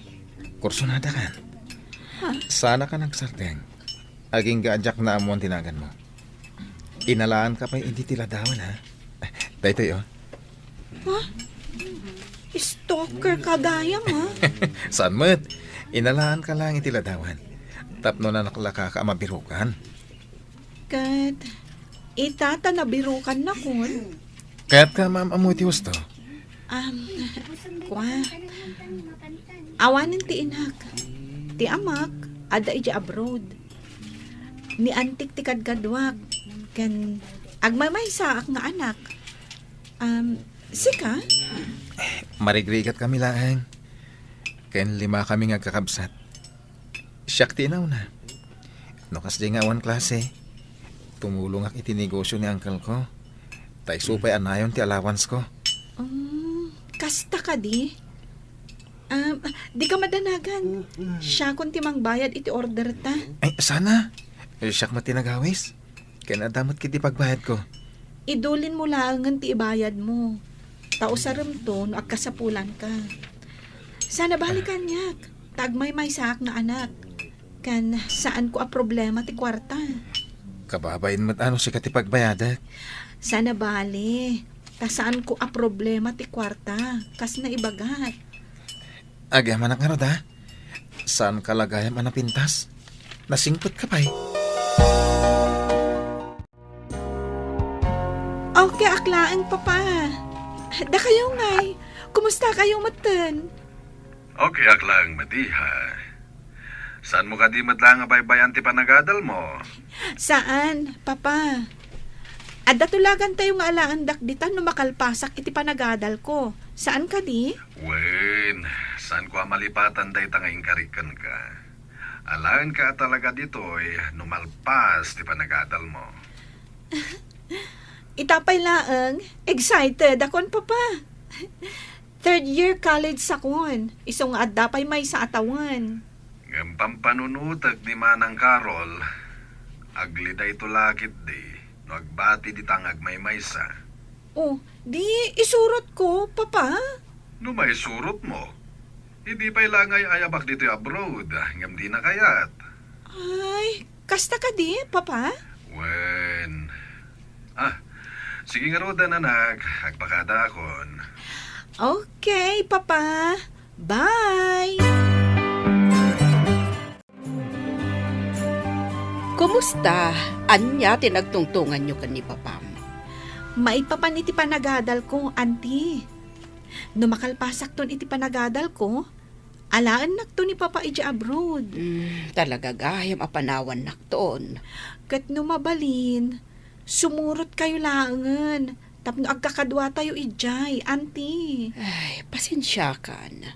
kursunadakan. Ha? Saanaka nagsardeng. Agingga a diak naammoan ti naganmo. Inalaanka pay idi ti ladawan, ha? Daytoy, oh. Ha? Stalker ka gayam, ha? Saan met? Inalaanka lang iti ladawan. Tapno nanaklakaka a mabirukan. Ket, ita ta nabirukannakon. Kayatka a maam-ammo iti husto? Um, kua. Awanen ti inak. Ti amak, adda idiay abroad. Ni antik ti kadkaduak, ken agmaymaysaak nga anak. Um, sika? Marigrigat kami laeng. Ken lima kami nga agkakabsat. Siak ti inauna. No kasdiay nga awan klase, tumulongak iti negosio ni uncle ko. Ta isu pay a nayon ti allowance ko. Um, kasta kadi? Um, di ka madanagan. Siakon ti mangbayad iti order ta. Ay, sana. Eh, siak met ti nagawis. Ken adda met ketdi pagbayadko. Idulinmo laengen ti ibayadmo. Ta usaremto no agkasapulanka. Sana bali kaniak, ta agmaymaysaak nga anak. Ken saanko a problema ti kuarta. Kababain met a no sika ti pagbayadek. Sana bali, ta saanko a problema ti kuarta, kas naibagak. Agyamanak ngarud, a? Saanka la gayam a napintas? Nasingpetka pay. Okay ak laeng, Papa. Dakayo ngay, kumusta kayo metten? Okay ak laeng, Madiha. Saanmo kadi met laeng a baybay-an ti panagadalmo? Saan, Papa. Adda tulagantayo nga alaendak ditan no makalpasak iti panagadalko. Saan kadi? Wen, saanko a malipatan dayta nga inkarik kenka. Alaenka a talaga ditoy no malpas ti panagadalmo. Ita pay laeng, excited akon, Papa. Third year college sakon, isu nga adda pay maysa a tawen. Ngem pampanunotek ni Manang Carol, aglidayto la ketdi no agbati dita nga agmaymaysa. Oh, di isurotko, Papa? No maisurotmo, idi pay la nga ay-ayabak ditoy abroad, ngem dina kayat. Ay, kasta kadi, Papa? Wen. Ah, sige ngaruden, anak, agpakadaakon. Okay, Papa. Bye! Kumusta? Ania ti nagtungtonganyo ken ni Papam? Maipapan iti panagadalko, Auntie. No makalpasakton iti panagadalko, alaennakto ni Papa idiay abroad. Mm, talaga gayam a panawannakton. Ket no mabalin, sumurotkayo laengen tapno agkakaduatayo idiay, Auntie. Ay, pasensiakan.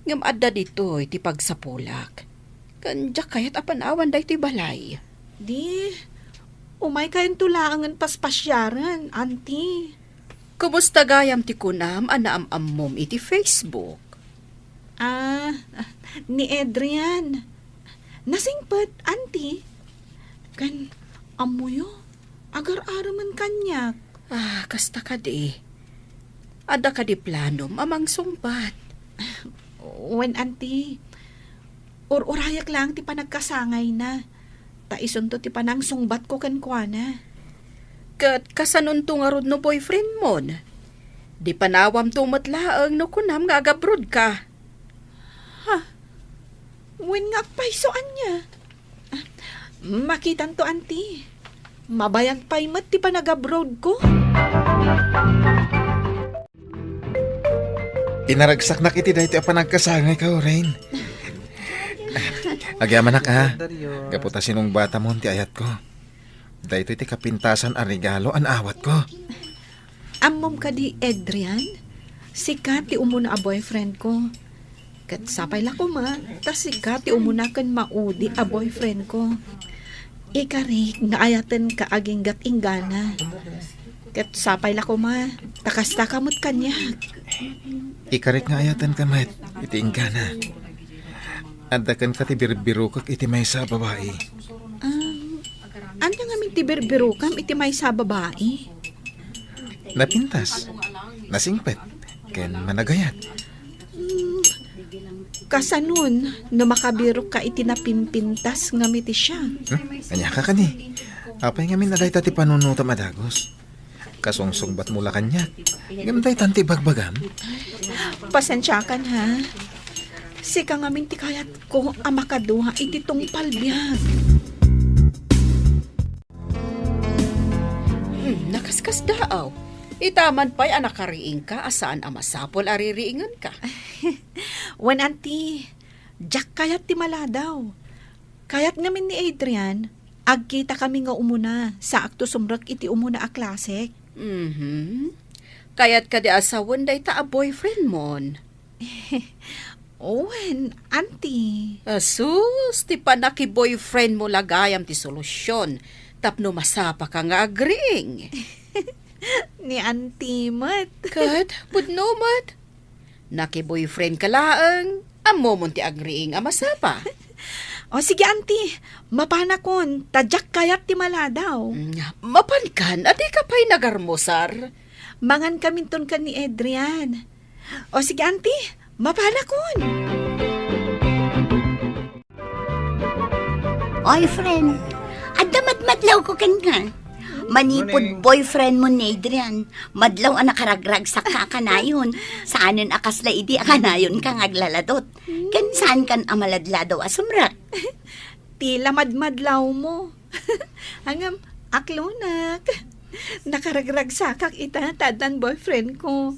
Ngem adda ditoy ti pagsapulak. Ken diak kayat a panawan daytoy balay. Di, umaykayonto laengen paspasiaren, Auntie. Kumusta gayam ti kunam a naam-ammom iti Facebook? Ah, Ni Adrian. Nasingpet, Auntie. Ken, ammoyo, agar-aramen kaniak. Ah, kasta kadi. Adda kadi planom a mangsungbat? Wen, Auntie. Ur-urayak laeng ti panagkasangayna. Ta isunto ti panangsungbatko kenkuana. Ket kasanonto ngarud no boyfriendmon? Di panawamto met laeng no kunam nga agabroad ka. Ha? Wen nga agpayso ania? Ah, makitanto, Auntie. Mabayag pay met ti panagabroadko. Pinaragsaknak iti daytoy a panagkasangay, Kauren. Agyamanak, ha? Gapu ta sinungbatamon ti ayatko. Daytoy ti kapintasan a regalo a naawatko. Ammom kadi, Adrian? Sika ti umuna a boyfriendko. Ket sapay la koma, ta sika ti umuna ken maudi a boyfriendko. Ikarik nga ayatenka aginggat inggana. Ket sapay la koma, ta kastaka met kaniak. Ikarik nga ayatenka met iti inggana. Adda kenka ti birbirokek iti maysa a babai. Ah, ania ngamin ti birbirokam iti maysa a babai? Napintas, nasingpet, ken managayat. Hmm, kasanon no makabirokka iti napimpintas ngem iti siak? Hmm? Ania ka kadi? Apay ngamin a dayta ti panunutam a dagus? Kasungsungbatmo la kaniak, ngem daytan ti ibagbagam? Pasensiakan, ha? Sika ngamin ti kayatko a makadua iti tungpal biag. Hmm, nakaskasdaaw. Ita man pay a nakariingka a saan a masapul a ririingenka. Wen, Auntie, diak kayat ti maladaw. Kayat ngamin ni Adrian, agkitakami nga umuna, saakto sumrek iti umuna a klasek. Mhm. Kayat kadi a sawen dayta a boyfriendmon? Wen, Auntie. Asus, ti panakiboyfriendmo la gayam ti solusion tapno masapaka nga agriing. Ni Auntie met. Ket, pudno met. Nakiboyfriendka laeng, ammomon ti agriing a masapa. O sige, Auntie, mapanakon, ta diak kayat ti maladaw. Mm, mapankan, a dika pay nagarmusar. Mangankaminton ken ni Adrian. O sige, Auntie, mapanakon. Oy, friend, adda madmadlawko kenka. Manipud boyfriendmo ni Adrian, madlaw a nakaragragsakka a kanayon. Saanen a kasla idi a kanayonka nga aglaladot. Ken saankan a maladladaw a sumrek. Ti la madmadlawmo. Ngem, aklonak. Nakaragragsakak ita ta addan boyfriendko.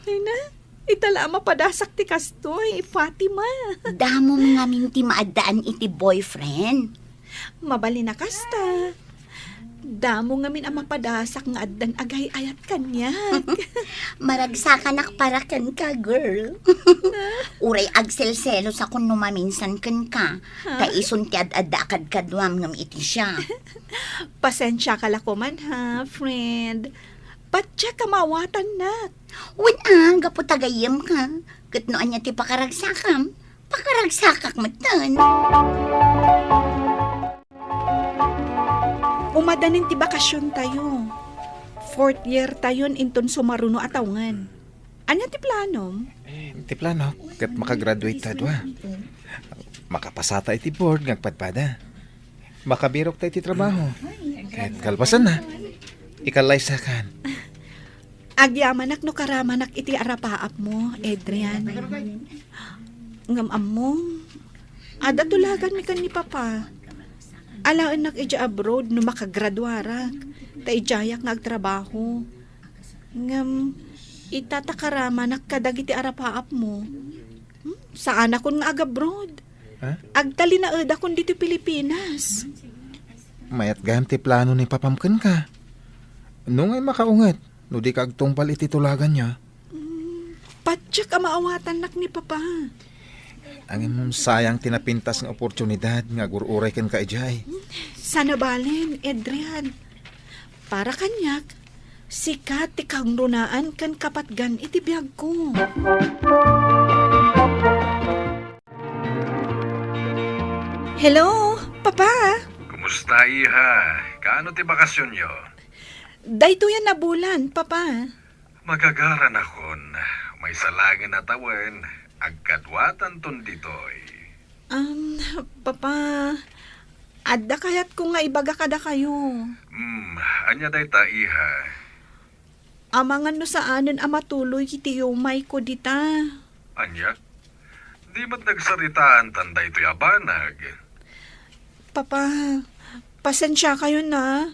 Ay na, ita la a mapadasak ti kastoy, Fatima. Damo ngamin ti maaddaan iti boyfriend. Mabalin a kasta. Damo ngamin a mapadasak nga addan agay-ayat kaniak. Maragsakanak para kenka, girl. Uray agselselosakon no maminsan kenka. Ha? Ta isun ti ad-adda a kadkaduam ngem iti siak. Pasensiaka la koman, ha, friend. Patiek a maawatannak. Wen a, gapu ta gayyemka. Ket no ania ti pakaragsakam, pakaragsakak metten. Umadanin ti bakasiontayo. Fourth year tayon inton sumaruno a tawngen. Ania ti planom? Ti plano, ket makagraduate ta dua. Makapasata iti board nga agpadpada. Makabirok ta iti trabaho. Ket kalpasanna, ikallaysakan. Agyamanak no karamanak iti arapaapmo, Adrian. Ngem ammom, adda tulaganmi ken ni Papa. Alaennak idiay abroad no makagraduarak, ta idiayak nga agtrabaho. Ngem, ita ta karamanak kadagiti arapaapmo. Hmm, saanakon nga agabroad. Ha? Agtalinaedakon ditoy Pilipinas. Mayat gayam ti plano ni Papam kenka. No ngay makaunget, no dika agtungpal iti tulaganyo. Hmm, patiek a maawatannak ni Papa. Ngem sayang ti napintas nga oportunidad nga agur-uray kenka idiay. Saan a bale, Adrian. Para kaniak, sika ti kangrunaan ken kapatgan iti biagko. Hello, Papa? Kumusta, iha? Kaano ti bakasionyo? Daytoy a nabulan, Papa. Magagaranakon, maysa laengen a tawen, agkaduatanton ditoy. Um, Papa, adda kayatko nga ibaga kadakayo. Hmm, ania dayta, iha? Amangan no saanen a matuloy iti yumayko dita. Ania? Di met nagsaritaantan daytoy a banag? Papa, pasensiakayon a.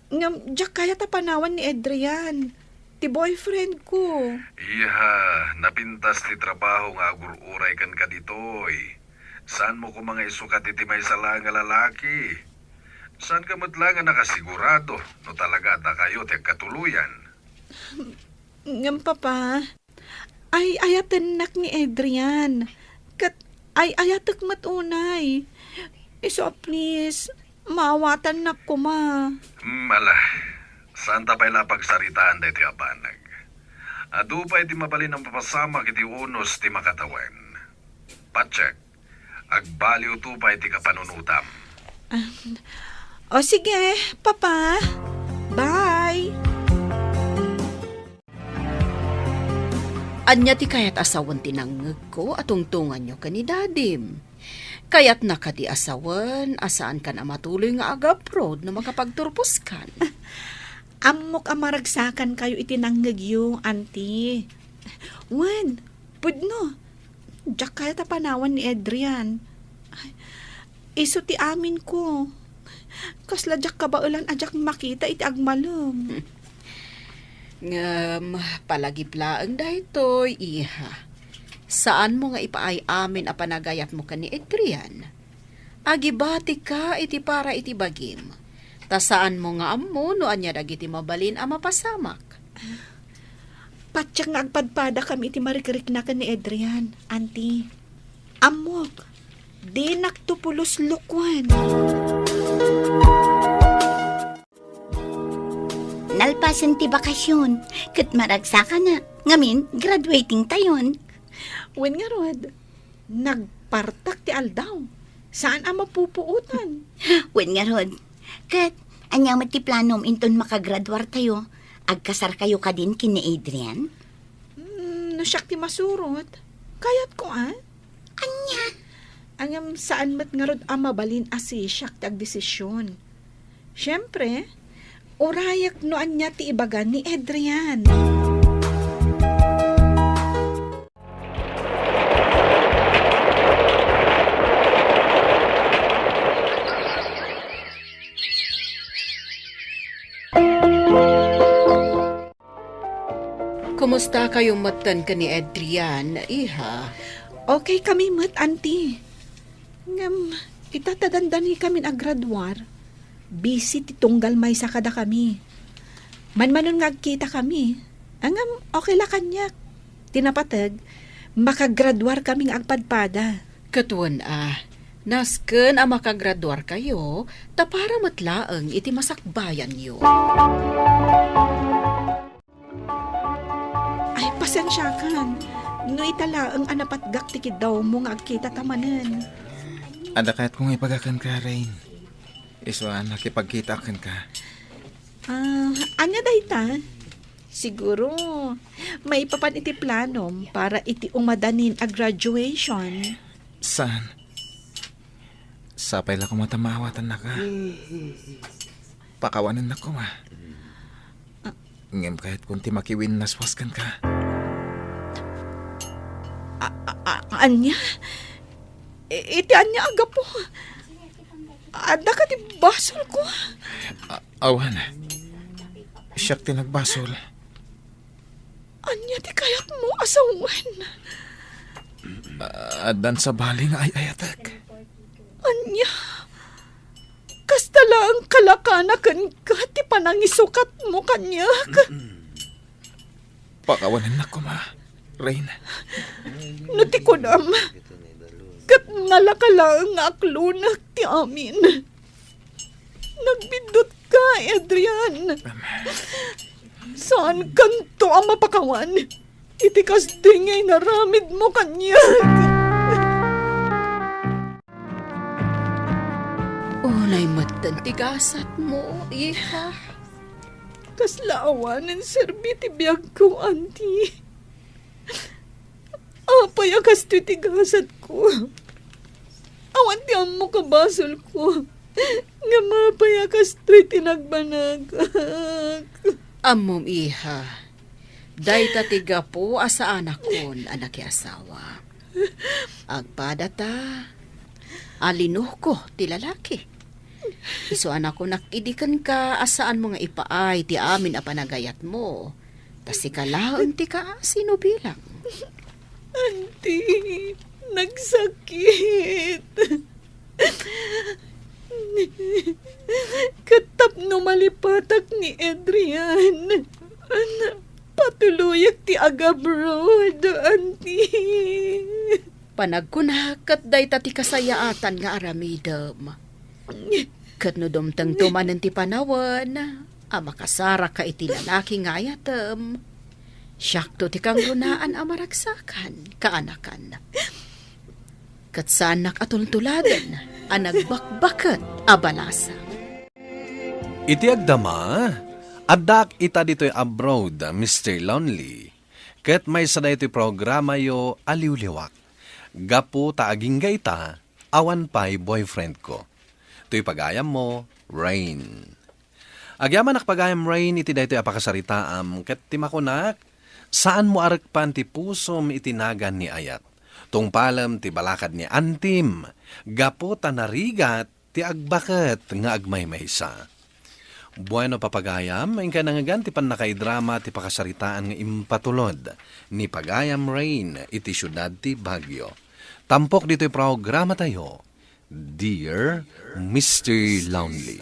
Ngem, diak kayat a panawan ni Adrian, ti boyfriend ko. Iha, napintas ti trabaho nga agur-uray kenka ditoy. Saanmo koma nga isukat iti maysa laeng a lalaki. Saanka met la nga nakasigurado no talaga a dakayo ti agkatuloyan. Ngem, Papa, ay-ayatennak ni Adrian. Ket ay-ayatek met unay. Isu a please, maawatannak koma. Hmm, ala, saanta pay la a pagsaritaan daytoy a banag. Adu pay ti mabalin a mapasamak iti unos ti makatawen. Patsek, agbaliwto pay ti kapanunotam. Ah, o sige, Papa. Bye. Ania ti kayat a sawen ti nangngegko a tungtunganyo ken ni Dadim? Kayatna kadi a sawen a saankan a matuloy nga agabroad no makapagturposkan? Ammok a maragsakankayo iti nangngegyo, Auntie. Wen, pudno. Diak kayat a panawan ni Adrian. Ay, isu ti aminko. Kasla diak kabaelan a diak makita iti agmalem. Ngem, palagip laeng daytoy, iha. Saanmo nga ipaay amin a panagayatmo ken ni Adrian. Agibatika iti para iti bagim, ta saanmo nga ammo no ania dagiti mabalin a mapasamak. Patiek nga agpadpadakami iti marikrikna ken ni Adrian, Auntie. Ammok, dinakto pulos lokoen. Nalpasen ti bakasion, ket maragsakanak. Ngamin, graduating tayon. Wen ngarud, nagpartak ti aldaw. Saan a mapupuotan. Wen ngarud, ket ania met ti planom inton makagraduar tayo? Agkasar kayo kadin ken ni Adrian? Hmm, no siak ti masurot, kayatko, a? Ania? Ngem saan met ngarud a mabalin a siak ti agdesisyon. Siempre, urayek no ania ti ibaga ni Adrian. Kumusta kayo metten ken ni Adrian, iha? Okay kami met, Auntie. Ngem, ita ta dandani kamin agraduar, busy ti tunggal maysa kadakami. Manmanon nga agkita kami. Ngem, okay la kaniak. Ti napateg, makagraduar kami nga agpadpada. Ket wen a, nasken a makagraduar kayo, ta para met laeng iti masakbayanyo. Ay, pasensiakan. No ita laeng a napatgak ti kiddawmo nga agkita ta manen. Adda kayatko nga ibaga kenka, Rain. Isu a nakipagkitaak kenka. Ah, ania dayta? Siguro, maipapan iti planom para iti umadanin a graduation. Saan? Sapay la koma ta maawatannaka. Pakawanennak koma. Ah. Ngem kayatkon ti makiwinnaswas kenka. A-, a-, a-, ania? I-, iti ania a gapu? Adda kadi basolko? A-, awan. Siak ti nagbasol. Ania ti kayatmo a sawen? A-, addan sabali nga ay-ayatek. Ania? Kasta laeng kalakana kenka ti panangisukatmo kaniak. Pakawanennak koma, Rain. No ti kunam, ket nalaka laeng nga aklonek ti amin. Nagbiddutka, Adrian. Saankanto a mapakawan iti kasdi nga inaramidmo kaniak. Ti gasatmo, iha. Kasla awanen serbi ti biagko, Auntie. Apay a kastoy ti gasatko? Awan ti ammok a basolko. Ngem apay a kastoy ti nagbanagak? Ammom, iha. Dayta ti gapu a saanakon a nakiasawa. Agpadata, alinoko ti lalaki. Isu a nakunak idi kenka a saanmo nga ipaay ti amin a panagayatmo. Ta sika laeng ti kaasinubilang. Auntie, nagsakit. Ket tapno malipatak ni Adrian, patuloyak ti agabroad, Auntie. Panagkunak ket dayta ti kasayaatan nga aramidem. Ket no dumtengto manen ti panawen a makasarakka iti lalaki nga ayatem, siakto ti kangrunaan a maragsakan, kaanakan. Ket saannak a tultuladen a nagbakbaket a balasang. Iti agdama, addaak ita ditoy abroad, Mister Lonely, ket maysa daytoy programayo a liwliwak, gapu ta agingga ita, awan pay boyfriend ko. Toy pagayammo, Rain. Agyamanak pagayam, Rain, iti daytoy a pakasaritaam, ket ti makunak, saanmo a rekpan ti pusom iti nagan ni ayat. Tungpalem ti balakad ni antim, gapu ta narigat ti agbaket nga agmaymaysa. Bueno, papagayam, inka nangngegan ti pannakaidrama ti pakasaritaan nga impatulod ni pagayam Rain iti siudad ti Baguio. Tampok ditoy programatayo, Dear Mister Lonely.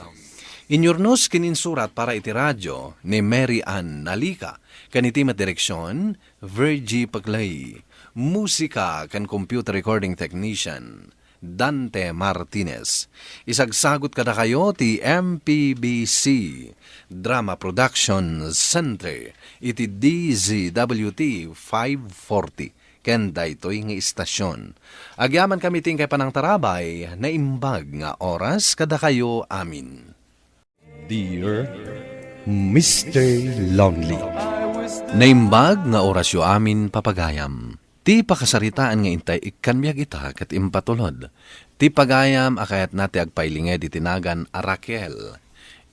Inyurnos ken insurat para iti radio ni Mary Ann Nalica, ken iti met direksion, Virgie Paclay. Musika ken computer recording technician, Dante Martinez. Isagsagut kadakayo ti M P B C Drama Production Center iti D Z W T five forty ken daytoy nga istasion. Agyamankami ti inkay panangtarabay, naimbag nga oras kadakayo amin. Dear Mister Lonely. Naimbag nga orasyo amin, papagayam. Ti pakasaritaan nga intay ikkan biag ita ket impatulod ti pagayam a kayatna ti agpailinged iti nagan a Raquel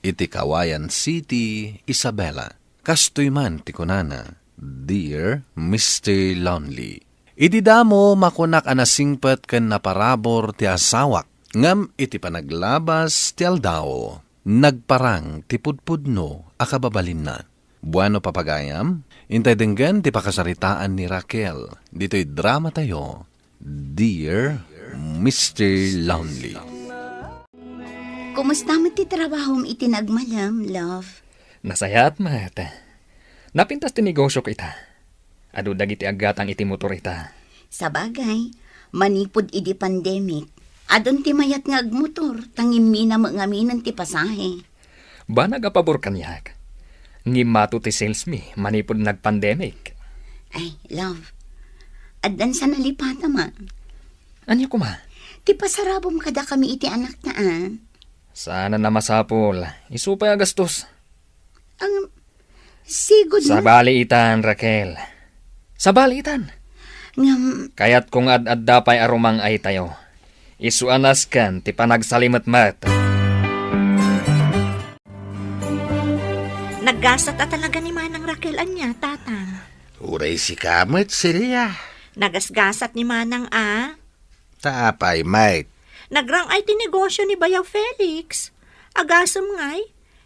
iti Cauayan City, Isabela. Kastoy man ti kunana, Dear Mister Lonely. Idi damo, makunak a nasingpet ken naparabur ti asawak, ngem iti panaglabas ti aldaw, nagparang ti pudpudno a kababalinna. Bueno, papagayam, intay denggen ti pakasaritaan ni Raquel ditoy dramatayo, Dear Mister Lonely. Kumusta met ti trabahom iti nagmalem, love? Nasayaat met. Napintas ti negosiok ita. Adu dagiti aggatang iti motor ita. Sabagay, manipud idi pandemic, adun ti mayat nga agmotor, ta ngimmina met ngaminen ti pasahe. Banag a pabor kaniak. Ngimmato ti sales mi manipud nagpandemic. Ay, love, addan sa nalipata man. Ania koma? Ti pasarabom kadakami iti anakta, a. Saan a masapul. Isu pay a gastos. Ang sigud, no? Sabali itan, Raquel. Sabali itan. Ngem kayatko nga ad-adda pay a rumang-aytayo. Isu a nasken ti panagsalimetmet. Naggasat a talaga ni Manang Raquel ania, Tatang? Uray sika met, Celia. Nagasgasat ni Manang a. Ta apay met? Nagrang-ay ti negosyo ni Bayaw Felix. Agasem ngay,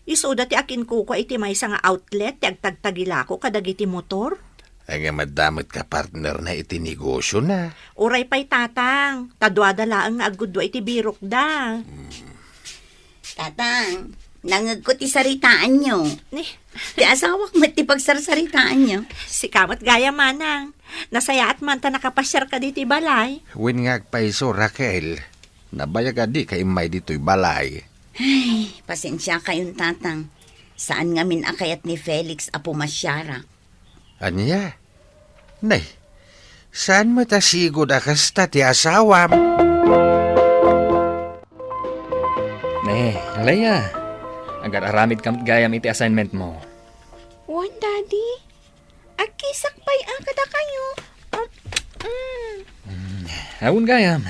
isuda ti akinkukua iti maysa nga outlet ti agtagtagilako kadagiti motor. Ay nga madda met kapartnerna iti negosyona. Uray pay, Tatang, ta duada laeng nga aggudua iti birokda. Hmm. Tatang, nangegko ti saritaanyo. Ni? Ti asawak met ti pagsarsaritaanyo. Sika met gayam, Manang. Nasayaat man ta nakapasiarka ditoy balay. Wen nga agpayso, Raquel. Nabayag a dika immay ditoy balay. Ay, pasensiakayon, Tatang. Saan ngamin a kayat ni Felix a pumasiarak. Ania? Nay, saan met a sigud a kasta ti asawam? Eh, Leia, agar-aramid ka met gayam iti assignment mo. Wen, Daddy. Agkisak pay a kadakayo. Ah, mm. Mm, awan gayam.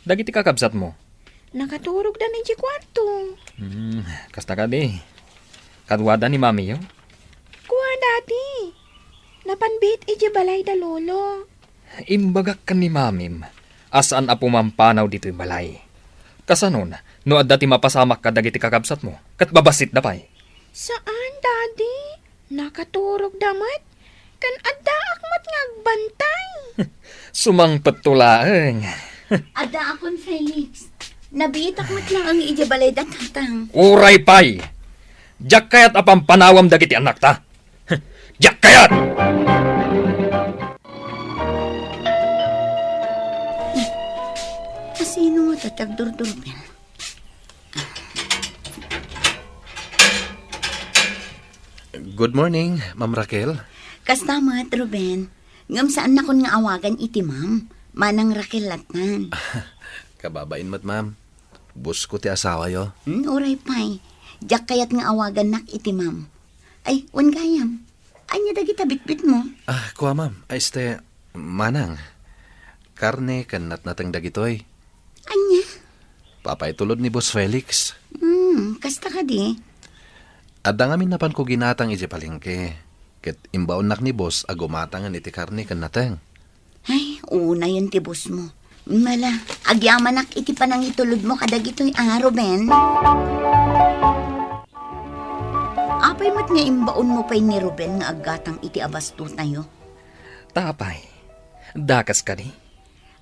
Dagiti kakabsat mo? Nakaturogdan idiay kuarto. Mm, kasta kadi. Kaduada ni mamiyo? Kua, Daddy. Napan biit idiay balay da Lolo. Imbagak ken ni mamim a saan a pumampanaw ditoy balay. Kasanon, no adda ti mapasamak kadagiti kakabsatmo, ket babassitda pay? Saan, Daddy. Nakaturogda met. Ken addaak met nga agbantay. Sumangpetto laeng. Addaakon, Felix. Nabiitak met laeng idiay balay da Tatang. Uray pay! Diak kayat a pampanawam dagiti annakta. Diak kayat! Asino nga ti agdurdurben? Good morning, Ma'am Raquel. Kasta met, Ruben. Ngem saannakon nga awagan iti ma'am. Manang Raquel lattan. Kababain met, ma'am. Boss ko ti asawayo. Hmm, uray pay. Diak kayat nga awagannak iti ma'am. Ay, wen gayam. Ania dagita bitbitmo? Ah, kua, ma'am. Ay, este, manang. Karne ken natnateng dagitoy. Ania? Papaitulod ni Boss Felix. Hmm, kasta kadi? Adda ngamin napanko ginatang idiay palengke. Ket imbaonnak ni Boss a gumatangen iti karne ken nateng. Ay, unayen ti boss mo. Mala, agyamanak iti panangitulodmo kadagitoy a, Ruben. Apay met nga imbaonmo pay ni Ruben nga aggatang iti abastotayo? Tapay, dakes kadi?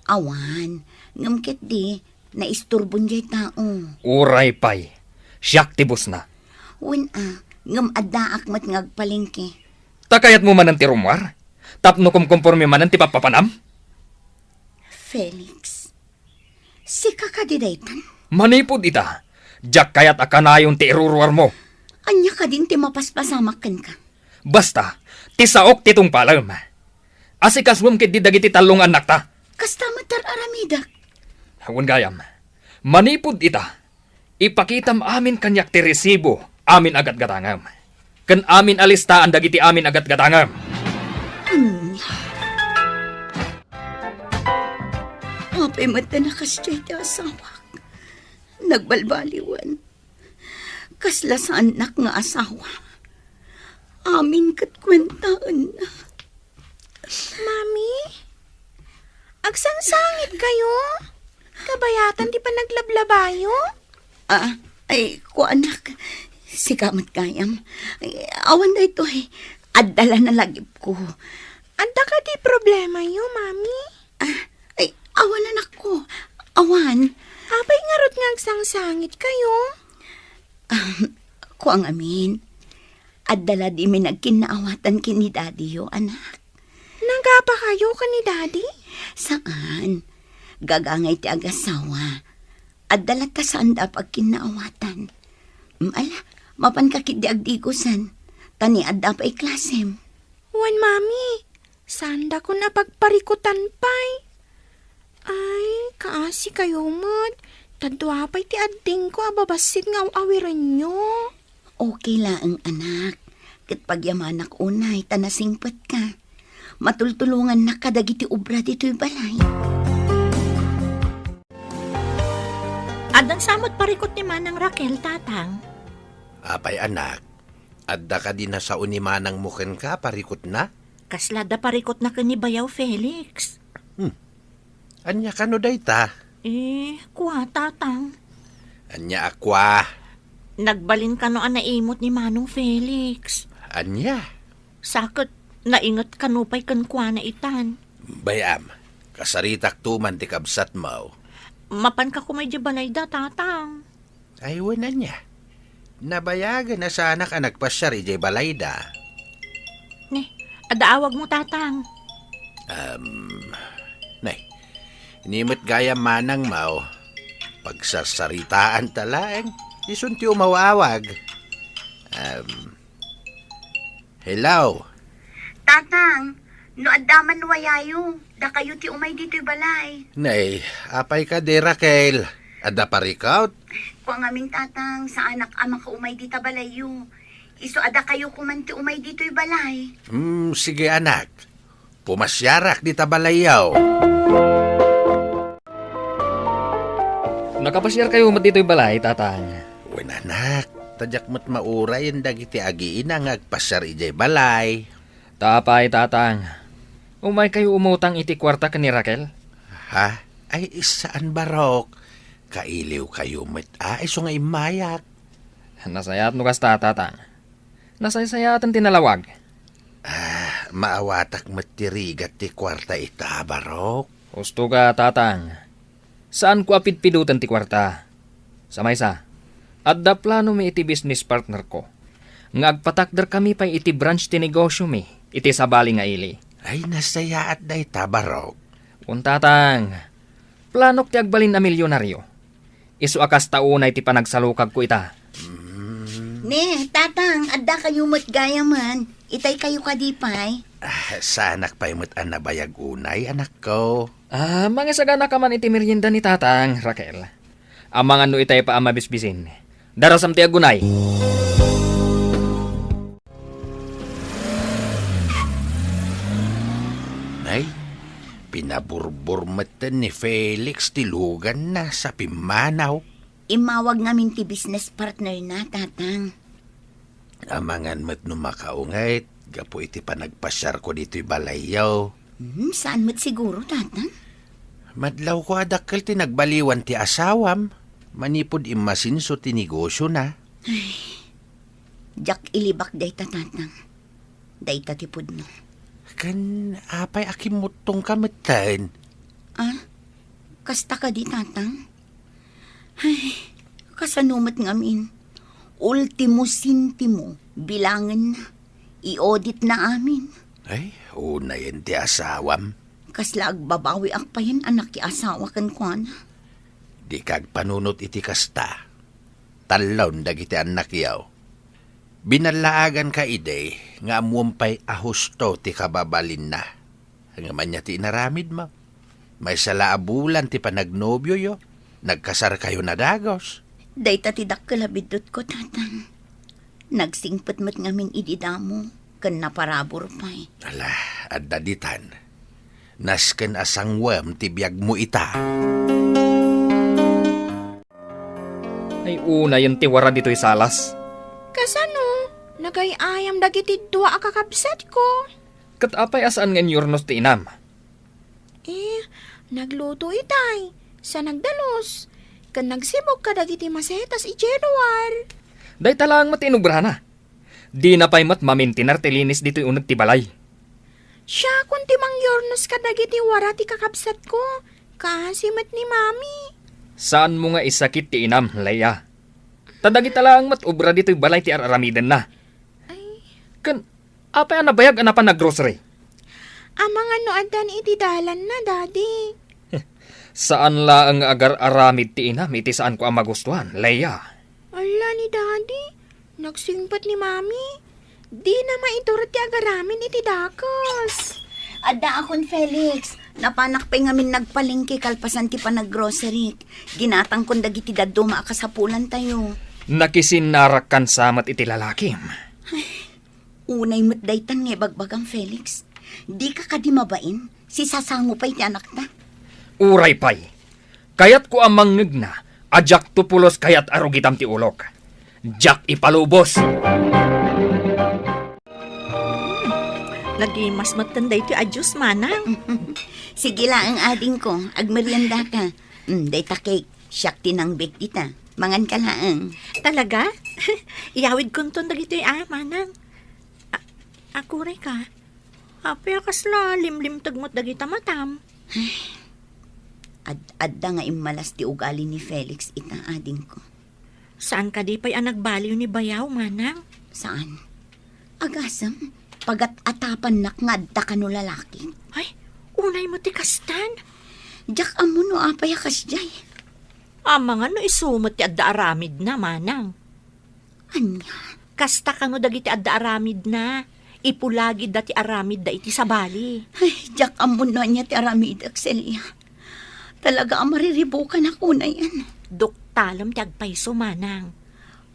Awan, ngem ketdi, naisturbon diay tao. Uray pay, siak ti bossna. Wen a, ngem addaak met nga agpalengke. Ta kayatmo manen ti rummuar? Tapno kumkomporme manen ti pappapanam? Felix, sika kadi daytan? Manipud ita, diak kayat a kanayon ti iruruarmo. Ania kadin ti mapaspasamak kenka? Basta, ti saok ti tungpalem. Asikasuem ketdi dagiti tallo nga annakta. Kasta met ti ar-aramidek. Wen gayam, manipud ita, ipakitam amin kaniak ti resibo amin a gatgatangem, ken amin a listaan dagiti amin a gatgatangem. Ania? Apay met ta nakasdiay ti asawak? Nagbalbaliwen. Kasla saannak nga asawa. Amin ket kuentaenna. Mami, agsangsangit kayo? Kabayatan ti panaglablabayo? Ah, ay, kuanak. Sika met gayam. Ay, awan daytoy. Adda la nalagipko. Adda kadi problemayo, Mami? Ah, ay, awan, anakko. Awan. Apay ngarud nga agsangsangit kayo? Ah, kua ngamin. Adda la dimi nagkinnaawatan ken ni Daddy yo, anak. Nagapa kayo ken ni Daddy? Saan. Gagangay ti agasawa. Adda latta saanda a pagkinnaawatan. Mm, ala, mapanka ketdi agdigosan. Ta ni adda pay klasem. Wen, Mami, saandakon a pagparikutan pay. Ay, kaasi kayo met. Ta dua pay ti addingko a babassit nga aw-awirenyo. Okay laeng, anak. Ket pagyamanak unay ta nasingpetka. Matultulongannak kadagiti obra ditoy balay. Addan sa met parikut ni Manang Raquel, Tatang? Apay, anak, adda kadi nasao ni manangmo kenka, parikutna? Kasla adda parikutna ken ni Bayaw Felix. Hmm. Ania kano dayta? Eh, kua, Tatang. Ania a kua? Nagbalin kano a naimut ni Manong Felix. Ania? Sa ket nainget kano pay kenkuana itan. Bay-am, kasaritakto man ti kabsatmo. Mapanka koma idiay balayda, Tatang. Ay, wen, ania? Nabayagen a saanak a nagpasiar idiay balayda. Ne, adda awagmo, Tatang. Um, nay, ni met gayam manangmo, pagsarsaritaanta laeng, isun ti umaw-awag. Um, Hello? Tatang, no adda man wayayo, dakayo ti umay ditoy balay. Nay, apay kadi, Raquel? Adda parikut? Kua ngamin, Tatang, saanak a makaumay dita balayyo. Isu a dakayo koman ti umay ditoy balay. Hmm, sige, anak. Pumasiarak dita balayyo. Nakapasiarkayo met ditoy balay, Tatang? Wen, anak. Ta diak met maurayen dagiti agiina nga agpasiar idiay balay. Ta apay, Tatang? Umaykayo umutang iti kuarta ken ni Raquel? Ha? Ay, saan, Barok. Kailiwkayo met a, isu nga immayak. Nasayaat no kasta, Tatang. Nasaysayaatan ti nalawag. Ah, maawatak met ti rigat ti kuarta ita, Barok. Husto ka, Tatang. Saanko a pidpidoten ti kuarta. Sa maysa, adda planomi iti business partnerko nga agpatakderkami pay iti branch ti negosyomi iti sabali nga ili. Ay, nasayaat dayta, Barok. Wen, Tatang, planok ti agbalin a milyonaryo. Isu a kasta unay ti panagsalukagko ita. Mm. Ne, Tatang, adda kayo met gayamen. Itay kayo kadi pay? Ah, saanak pay met a nabayag unay, anakko. Ah, mangisagana ka man iti merienda ni Tatang, Raquel. Amangan no itay pa a mabisbisin. Darasam ti agunay. Ay, pinaburbor metten ni Felix ti luganna sa pimmanaw. Immawag ngamin ti business partner na, Tatang. Amangan met no makaunget gapu iti panagpasiarko ditoy balayyo. Hmm, saan met siguro, Tatang? Madlawko a dakkel ti nagbaliwan ti asawam manipud immasinso ti negosyona. Ay, diak ilibak dayta, Tatang. Dayta ti pudno. Ken apay a kimmuttongka metten? Ah, kasta kadi, Tatang? Ay, kasano met ngamin? Ultimo sentimo, bilangenna. I-auditna amin. Ay, unayen ti asawam. Kasla agbabawiak payen a nakiasawa kenkuana. Dika agpanunot iti kasta. Tallon dagiti annakyo. Binallaaganka idi nga ammuem pay a husto ti kababalinna. Ngem ania ti inaramidmo? Maysa la a bulan ti panagnobioyo, nagkasarkayon a dagus. Dayta ti dakkel a biddutko, Tatang. Nagsingpet met ngamin idi damo, ken naparabur pay. Ala, adda ditan. Nasken a sangwem ti biagmo ita. Ay, unayen ti wara ditoy salas. Kasano? Nagay-ayam dagiti dua a kakabsatko. Ket apay a saan nga inyurnos ti inam? Eh, nagluto itay, sa nagdalus, ken nagsibog kadagiti masetas idiay luar. Dayta laeng met ti inubrana. Dina pay met mamintinar ti linis ditoy uneg ti balay. Siakon ti mangyurnos kadagiti wara ti kakabsatko, kaasi met ni Mami. Saanmo nga isakit ti inam, Leia. Ta dagita laeng met obra ditoy balay ti ar-aramidenna. Ay. Ken, apay a nabayag a napan naggrocery? Amangan no adda ni iti dalanna, Daddy. Saan laeng nga agar-aramid ti inam iti saanko a magustuan, Leia. Ala ni Daddy, nagsingpet ni Mami. Dina maitur ti agaramid iti dakus. Addaakon, Felix. Napanak pay ngamin nagpalengke kalpasan ti panaggrocery. Ginatangkon dagiti dadduma a kasapulantayo. Nakisinnarakkan sa met iti lalakim. Unay met daytan nga ibagbagam, Felix. Dika kadi mabain? Sisasango pay ti anakta. Uray pay. Kayatko a mangngegna a diakto pulos kayat a rugitam ti ulok. Diak ipalubos. Nagimas metten daytoy a juice, manang. Sige laeng, adingko, agmeriendaka. Mm, dayta cake, siak ti nangbake dita. Manganka laeng. Talaga? Iyawidkonton dagitoy a, manang. A-, aguray ka. Apay a kasla limlimteg met dagita matam? Ad-, adda nga immalas ti ugali ni Felix ita, adingko. Saan kadi pay a nagbaliw ni bayaw, manang? Saan? Agasem, pagat-atapannak nga adda kano lalaki. Ay, unay met ti kastan. Diak ammo no apay a kasdiay. Amangan no isu met ti adda aramidna, manang. Ania? Kasta kano dagiti adda aramidna. Ipulagidda ti aramidda iti sabali. Ay, diak ammo no ania ti aramidek, Celia. Talaga a mariribukanak unayen. Duktalem ti agpayso, manang.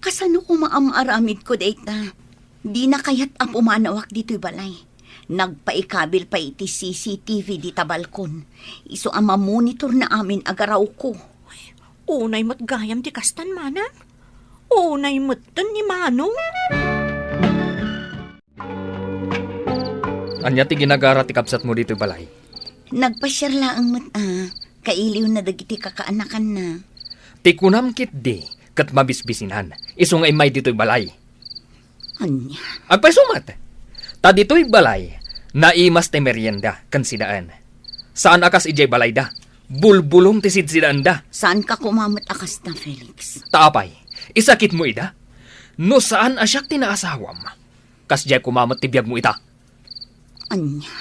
Kasano koma am-aramidko dayta? Dina kayat a pumanawak ditoy balay. Nagpaikabil pay iti C C T V dita balkon. Isu a mamonitor na amin a garawko. Unay met gayam ti kastan, manang. Unay metten ni Manong. Ania ti ginagara ti kabsatmo ditoy balay? Nagpasiar laeng met a, kailiwna dagiti kakaanakanna. Ti kunam ketdi, ket mabisbisinan, isu nga immay ditoy balay. Ania? Agpayso met. Ta ditoy balay, naimas ti merienda ken sidaen. Saan a kas idiay balayda. Bulbulong ti sidsidaenda. Saanka koma met a kasta, Felix. Ta apay, isakitmo ida? No saan a siak ti naasawam, kasdiay koma met ti biagmo ita. Ania?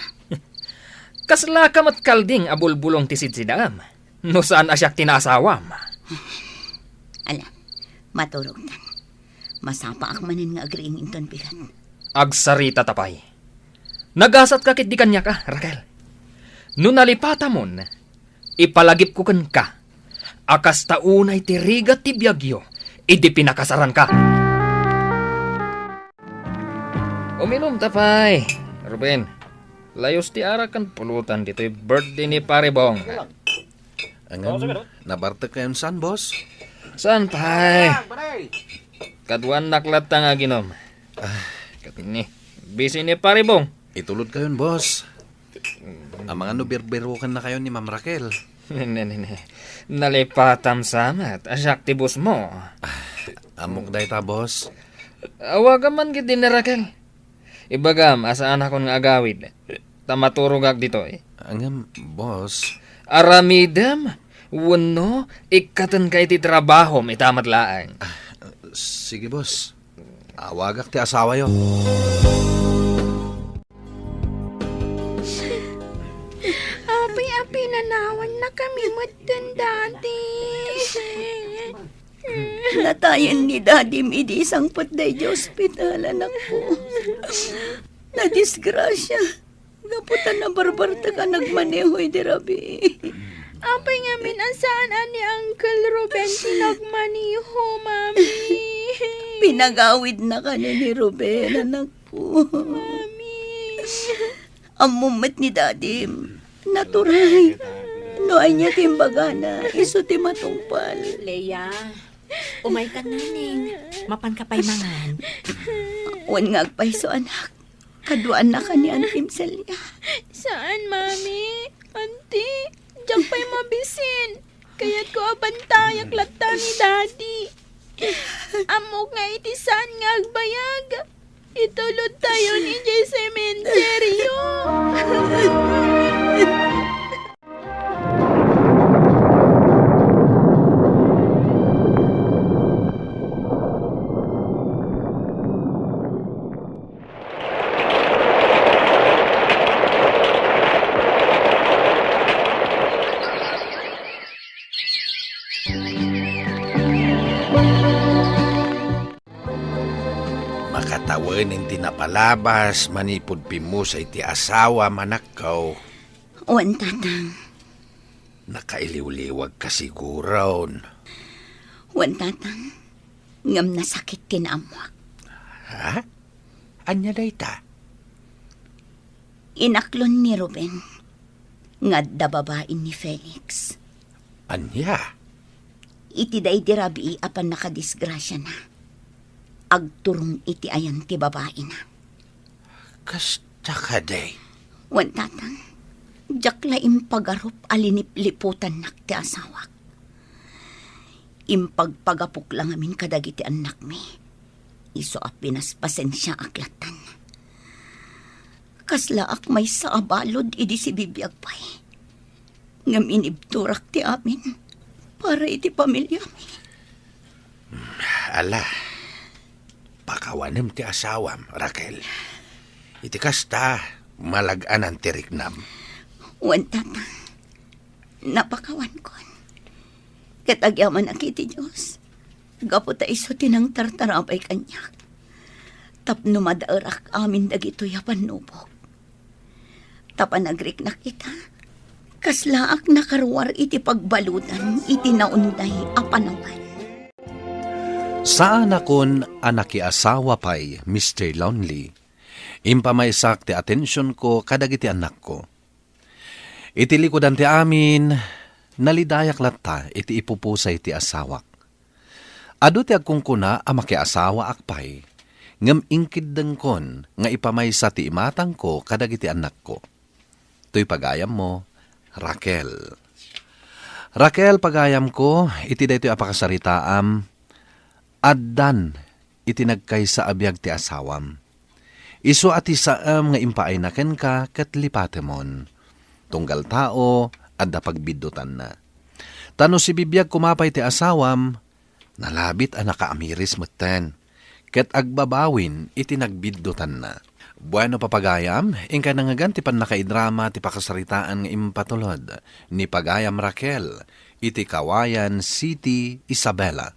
Kaslaka met kalding a bulbulong ti sidsidaem, no saan a siak ti naasawam. Ala, maturogtan. Masapaak manen nga agriing inton bigat. Agsarita ta pay. Nagasatka ketdi kaniak a, Raquel. No nalipatamon, ipalagipko kenka a kasta unay ti rigat ti biagyo idi pinakasaranka. Uminom ta pay, Ruben. Layos ti arak ken pulutan ditoy birthday ni Pare Bong. Ngem, nabartek kayon san, boss? Saan pay? Kaduannak latta nga aginom. Ah. Ket ni, busy ni Pare Bong. Itulod kayon, boss. Amangan no birbiroken na kayo ni Ma'am Raquel. Ne, ne, ne. Nalipatam sa met, a siak ti boss mo. Ah, ammok dayta, boss. Awagam man ketdi ni Raquel. Ibagam a saanakon nga agawid, ta maturogak ditoy. Ngem, boss. Aramidem, wenno ikkatenka iti trabahom ita met laeng. Ah, sige, boss. Awagak ti asawayo. Apay a pinanawannakami metten dati. Natayen ni Dadim idi sangpet daydiay ospital, anakko. Nadisgrasia. Gapu ta nabarbartek a nagmaneho idi rabii. Apay ngamin a saan a ni Uncle Ruben ti nagmaneho, Mami? Pinagawidna kano ni Ruben, anakko. Mami. Ammom met ni Dadim. Naturay. No ania ti imbagana, isu ti matungpal. Leia, umayka, Naneng. Mapanka pay mangan. Wen nga agpayso, anak. Kaduaannaka ni Antim Celia. Saan, Mami? Anti, diak pay mabisin. Kayatko a bantayak latta ni Daddy. Ammok nga iti saan nga agbayag, itulodtayon idiay sementeryo. Makatawen ti napalabas manipud pimmusay ti asawam, anakko. Wen, Tatang. Nakailiwliwagka siguron. Wen, Tatang. Ngem nasakit ti naammuak. Ha? Ania dayta? Inaklon ni Ruben nga adda babain ni Felix. Ania? Iti daydi rabii a pannakadisgrasiana, agturong iti ayan ti babaina. Kasta kadi? Wen, Tatang, diak la impagarup a linipliputannak ti asawak. Impagpagapok la ngamin kadagiti annakmi. Isu a pinaspasensiaak lattan. Kaslaak maysa a balud idi sibibiag pay. Ngem inibturak ti amin para iti pamiliami. Ala, pakawanem ti asawam, Raquel. Iti kasta, malag-anan ti riknam. Wen, Tatang, napakawankon. Ket agyamanak iti Dios, gapu ta isu ti nangtartarabay kaniak. Tapno madaerak amin dagitoy a pannubok. Ta panagriknak ita, Kaslaak nakaruar iti pagbaludan iti naunday a panawen. Saanakon a nakiasawa pay, Mister Lonely. Impamaysak ti atensionko kadagiti annakko. Iti likudan ti amin, nalidayak latta iti ipupusay ti asawak. Adu ti agkunkuna a makiasawaak pay, ngem inkiddengkon nga ipamaysa ti imatangko kadagiti annakko. Toy pagayammo, Raquel. Raquel, pagayamko, iti daytoy a pakasaritaam, addan iti nagkaysa a biag ti asawam. Isu a ti saem nga impaayna kenka ket lipatemon. Tunggal tao, adda pagbiddutanna. Ta no sibibiag koma pay ti asawam, nalabit a nakaamiris metten, ket agbabawin iti nagbiddutanna. Bueno, papagayam, inkay nangngegan ti pannakaidrama ti pakasaritaan nga impatulod ni Pagayam Raquel iti Cauayan City, Isabela.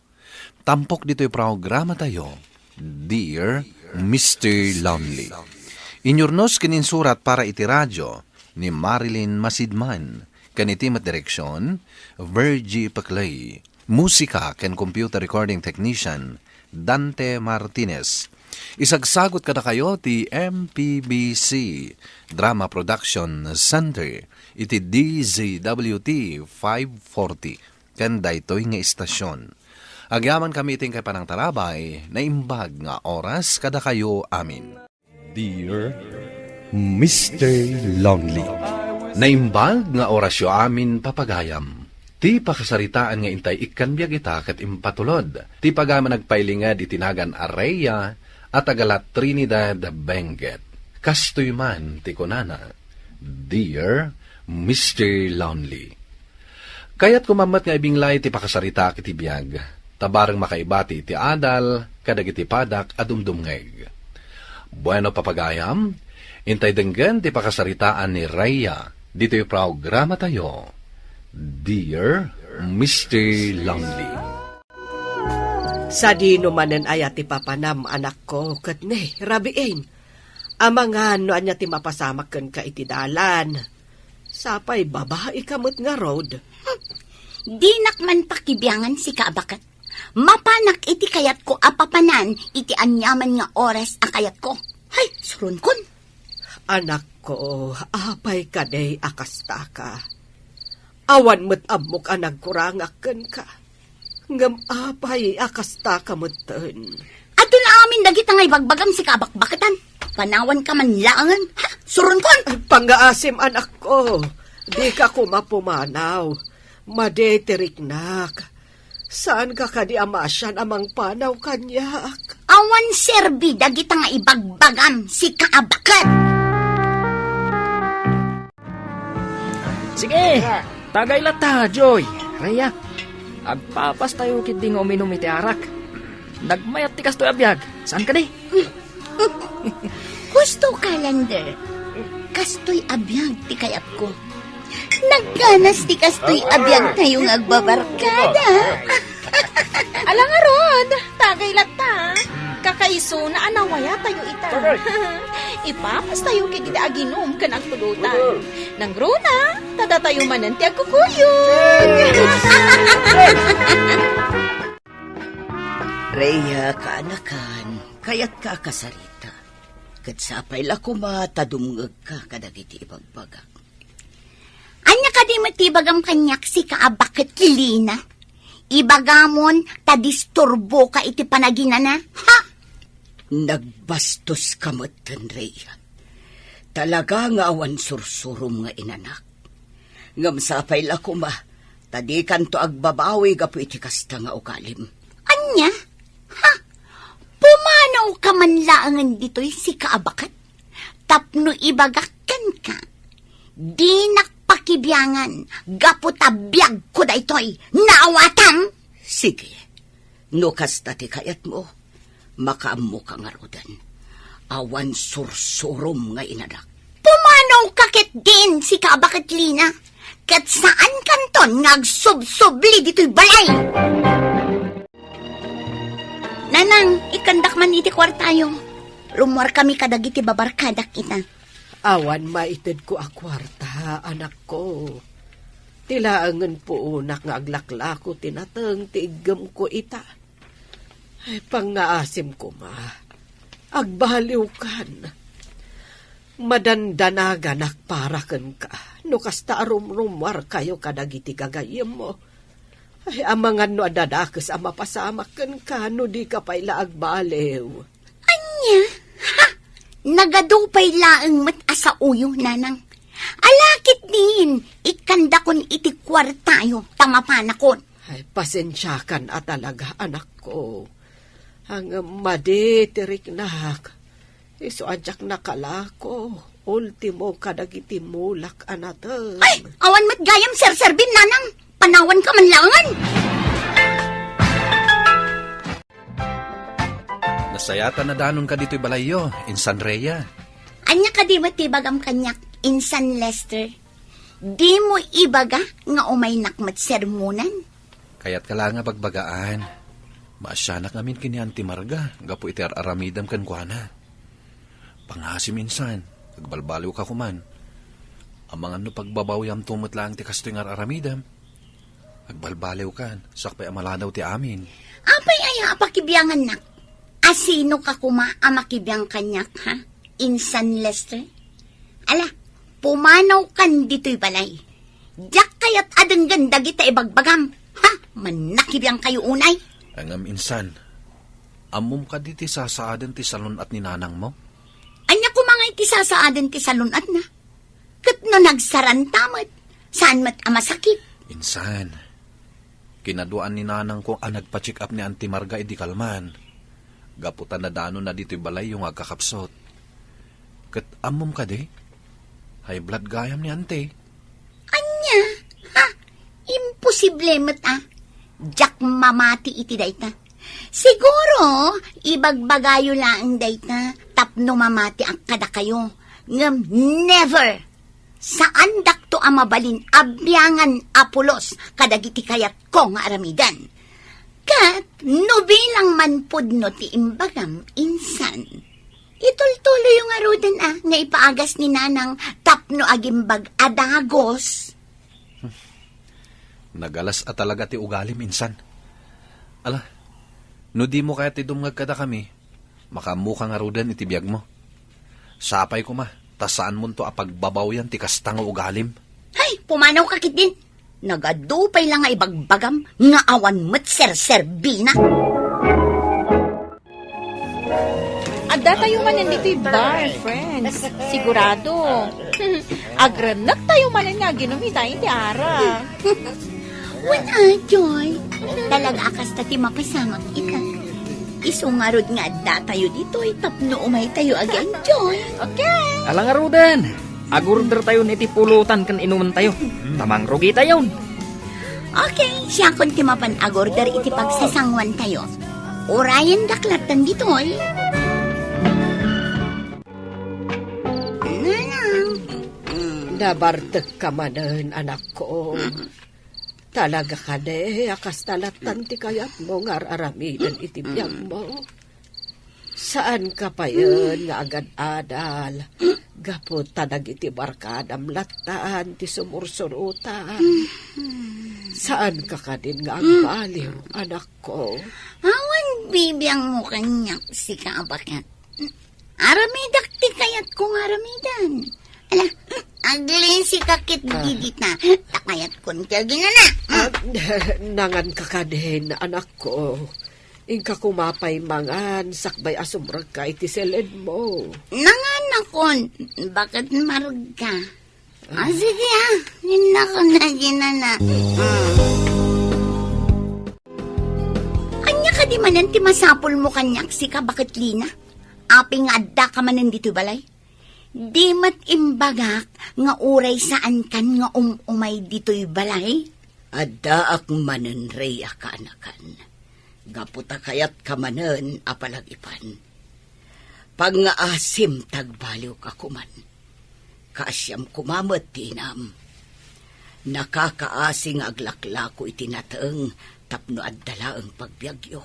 Tampok ditoy programatayo, Dear Mister Lonely. Inyurnos ken insurat para iti radio ni Marilyn Masidman, ken iti met direksion, Virgie Peclay. Musika ken computer recording technician, Dante Martinez. Isagsagut kadakayo ti M P B C Drama Production Center iti D Z W T five forty. Ken daytoy nga istasion. Agyamankami iti inkay panangtarabay, naimbag nga oras kadakayo amin. Dear Mister Lonely. Naimbag nga orasyo amin, papagayam. Ti pakasaritaan nga intay ikkan biag ita ket impatulod ti pagayam a nagpailinged iti nagan a Rhea a taga La Trinidad, Benguet. Kastoy man ti kunana, Dear Mister Lonely. Kayatko met nga ibinglay ti pakasaritaak iti biag, ta bareng makaibati iti adal kadagiti padak a dumdumngeg. Bueno, papagayam, intay denggen ti pakasaritaan ni Rhea ditoy programatayo, Dear Mister Lonely. Sadino manen aya ti papanam, anakko, ket ne, rabiin. Amangan no ania ti mapasamak kenka iti dalan. Sapay babaika met ngarud. Dinak man pakibiangan, sika a baket. Mapanak iti kayatko a papanan iti aniaman nga oras a kayatko. Hay, suronkon. Anakko, apay kadi a kastaka? Awan met ammok a nagkurangak kenka. Ngem apay a kastaka metten? Adun amin dagita nga ibagbagam, sika a bakbaketan. Panawanka man laengen. Ha? Suronkon! Ay, pangngaasim, anakko. Dika koma pumanaw. Madi ti riknak. Saanka kadi a masian a mangpanaw kaniak? Awan serbi dagita nga ibagbagam, sika a baket! Sige, tagay latta, Joy, Rhea. Agpapastayo ketdi nga uminum iti arak. Nagmayat ti kastoy a biag, saan kadi? Husto, Calendar. Kastoy a biag ti kayatko. Nagganas ti kastoy a biagtayo nga agbabarkada. Ala ngarud, tagay latta. Kakaisuna a nawayatayo ita. Tagay. Ipapastayo ketdi aginum ken agpulutan. Nangruna, ta datayo manen ti agkukuyog. Rhea, kaanakan, kayatka a kasarita. Ket sapay la koma ta dumngegka kadagiti ibagbagak. Ania kadi met ti ibagam kaniak, sika a baket, Lina? Ibagamon ta disturboka iti panaginana, ha? Nagbastoska metten, Rhea. Talaga nga awan sursurom nga inanak. Ngem sapay la koma, ta dikanto agbabawi gapu iti kasta nga ugalim. Ania? Ha? Pumanawka man laengen ditoy, sika a baket? Tapno ibagak kenka, dinak pakibiangan gapu ta biagko daytoy. Naawatam? Sige. No kasta ti kayatmo, makaammoka ngaruden. Awan sursurom nga inanak. Pumanawka ketdin, sika a baket, Lina, ket saankanton nga agsubsubli ditoy balay. Nanang, ikkandak man iti kuartayo. Rummuarkami kadagiti babarkadak ita. Awan maitedko a kuarta, anakko. Ti laengen puonak nga aglaklako ti nateng ti iggem ko ita. Ay, pangngaasim koma. Agbaliwkan. Madandanaganak para kenka. No kasta a rumrumuarkayo kadagiti gagayyemmo. Ay, amangan no adda dakes a mapasamak kenka no dika pay la agbaliw. Ania? Ha? Nagadu pay laeng met a saoyo, nanang. Ala ketdin, ikkandakon iti kuartayo, ta mapanakon. Ay, pasensiakan a talaga, anakko. Ngem madi ti riknak. Isu a diak nakalako, ultimo kadagiti mulak a nateng. Ay, awan met gayam serserbim, nanang. Panawanka man laengen. Nasayaat a nadanonka ditoy balayyo, Insan Rhea. Ania kadi met ti ibagam kaniak, Insan Lester? Dimo ibaga nga umaynak met sermonan? Kayatka la nga bagbagaan. Maasianak ngamin ken ni Auntie Marga gapu iti ar-aramidem kenkuana. Pangngaasim, Insan, agbalbaliwka koman. Amangan no pagbabawyamto met laeng ti kastoy nga ar-aramidem. Agbalbaliwkan, siak pay a maladaw ti amin. Apay aya a pakibiangannak? Asinoka koma a makibiang kaniak, ha? Insan Lester? Ala, pumanawkan ditoy balay. Diak kayat a denggen dagita ibagbagam. Ha? Mannakibiangkayo unay? Ngem, Insan, ammom kadi ti sasaaden ti salun-at ni nanangmo? Ania koma ngay ti sasaaden ti salun-atna? Ket no nagsaranta met, saan met a masakit? Insan, kinaduaan ni nanangko a nagpa-check up ni Auntie Marga idi kalman. Gapu ta nadanonna ditoy balayyo nga agkakapsut. Ket ammom kadi? High blood gayam ni Auntie. Ania? Ha? Imposible met a. Diak mamati iti dayta. Siguro, ibagbagayo laeng dayta tapno mamatiak kadakayo. Ngem never! Saandakto a mabalin a biangan a pulos kadagiti kayatko nga aramiden. Ket no bilang man pudno ti imbagam, Insan, itultuloyo ngaruden a nga ipaagas ni Nanang tapno agimbag a dagos. Nagalas a talaga ti ugalim, Insan. Ala, no dimo kayat ti dumngeg kadakami, makaammoka ngaruden iti biagmo. Sapay koma, ta saanmonto a pagbabawian ti kasta nga ugalim. Hay, pumanawka ketdin. Nagadu pay la nga ibagbagam nga awan met serserbina. Adda tayo manen ditoy bar, friends. Sigurado. Agrennek tayo manen nga aginom ita iti ara. Wen a, Joy. Talaga a kasta ti mapasamak ita. Isu ngarud nga adda tayo ditoy tapno umay tayo ag-enjoy. Okay. Ala ngaruden. Agorder tayon iti pulutan ken inumen tayo. Ta mangrugi tayon. Okay, siakon ti mapan agorder iti pagsasanguan tayo. Urayen daklattan ditoy. Nanang. Nabartek ka manen, anakko. Talaga kadi a kasta lattan ti kayatmo nga ar-aramiden iti biagmo? Saan ka payen nga agad-adal gapu ta dagiti barkadam lattan ti sumursurutan? Saan ka kadin nga agbaliw, anakko? Awan bibiangmo kaniak, sika a baket. Aramidak ti kayatko nga aramidan. Ala, aglisi ka ket didita. Ta kayatkon ti aginana. Ah, nangan ka kadin, anakko. Inka koma pay mangan, sakbay a sumrekka iti seledmo. Nanganakon, baket marga. Ah, sige, ah. Innak na ginana. Mm. Ania kadi manen ti masapulmo kaniak, sika baket Lina? Apay nga adda ka manen ditoy balay? Di met imbagak nga uray saankan nga um-umay ditoy balay? Addaak manen, Rhea, kaanakan. Gapu ta kayatka manen a palagipan. Pangngaasim ta agbaliwka koman. Kaasiam koma met ti inam. Nakakaasi nga aglaklako iti nateng tapno adda laeng pagbiagyo.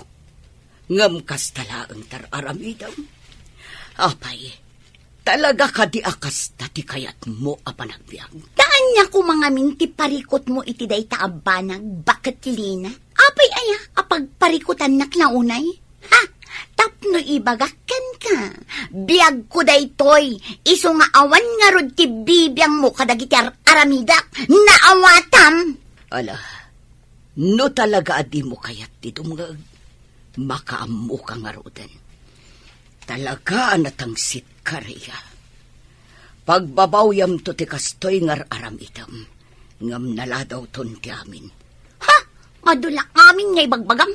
Ngem kasta laeng ti ar-aramidem. Apay, talaga kadi a kasta ti kayatmo a panagbiag? Daan Ania koma ngamin ti parikutmo iti dayta a banag, baket Lina? Apay aya a pagparikutannak la unay? Ha? Tapno ibagak kenka, biagko daytoy, isu nga awan ngarud ti bibiangmo kadagiti ar-aramidak, naawatam! Ala, no talaga a dimo kayat ti dumngeg, makaammoka ngaruden. Talaga a natangsitka, Rhea. Pagbabawyamto ti kastoy nga ar-aramidem, ngem naladawton ti amin. Ha? Adu la amin nga ibagbagam?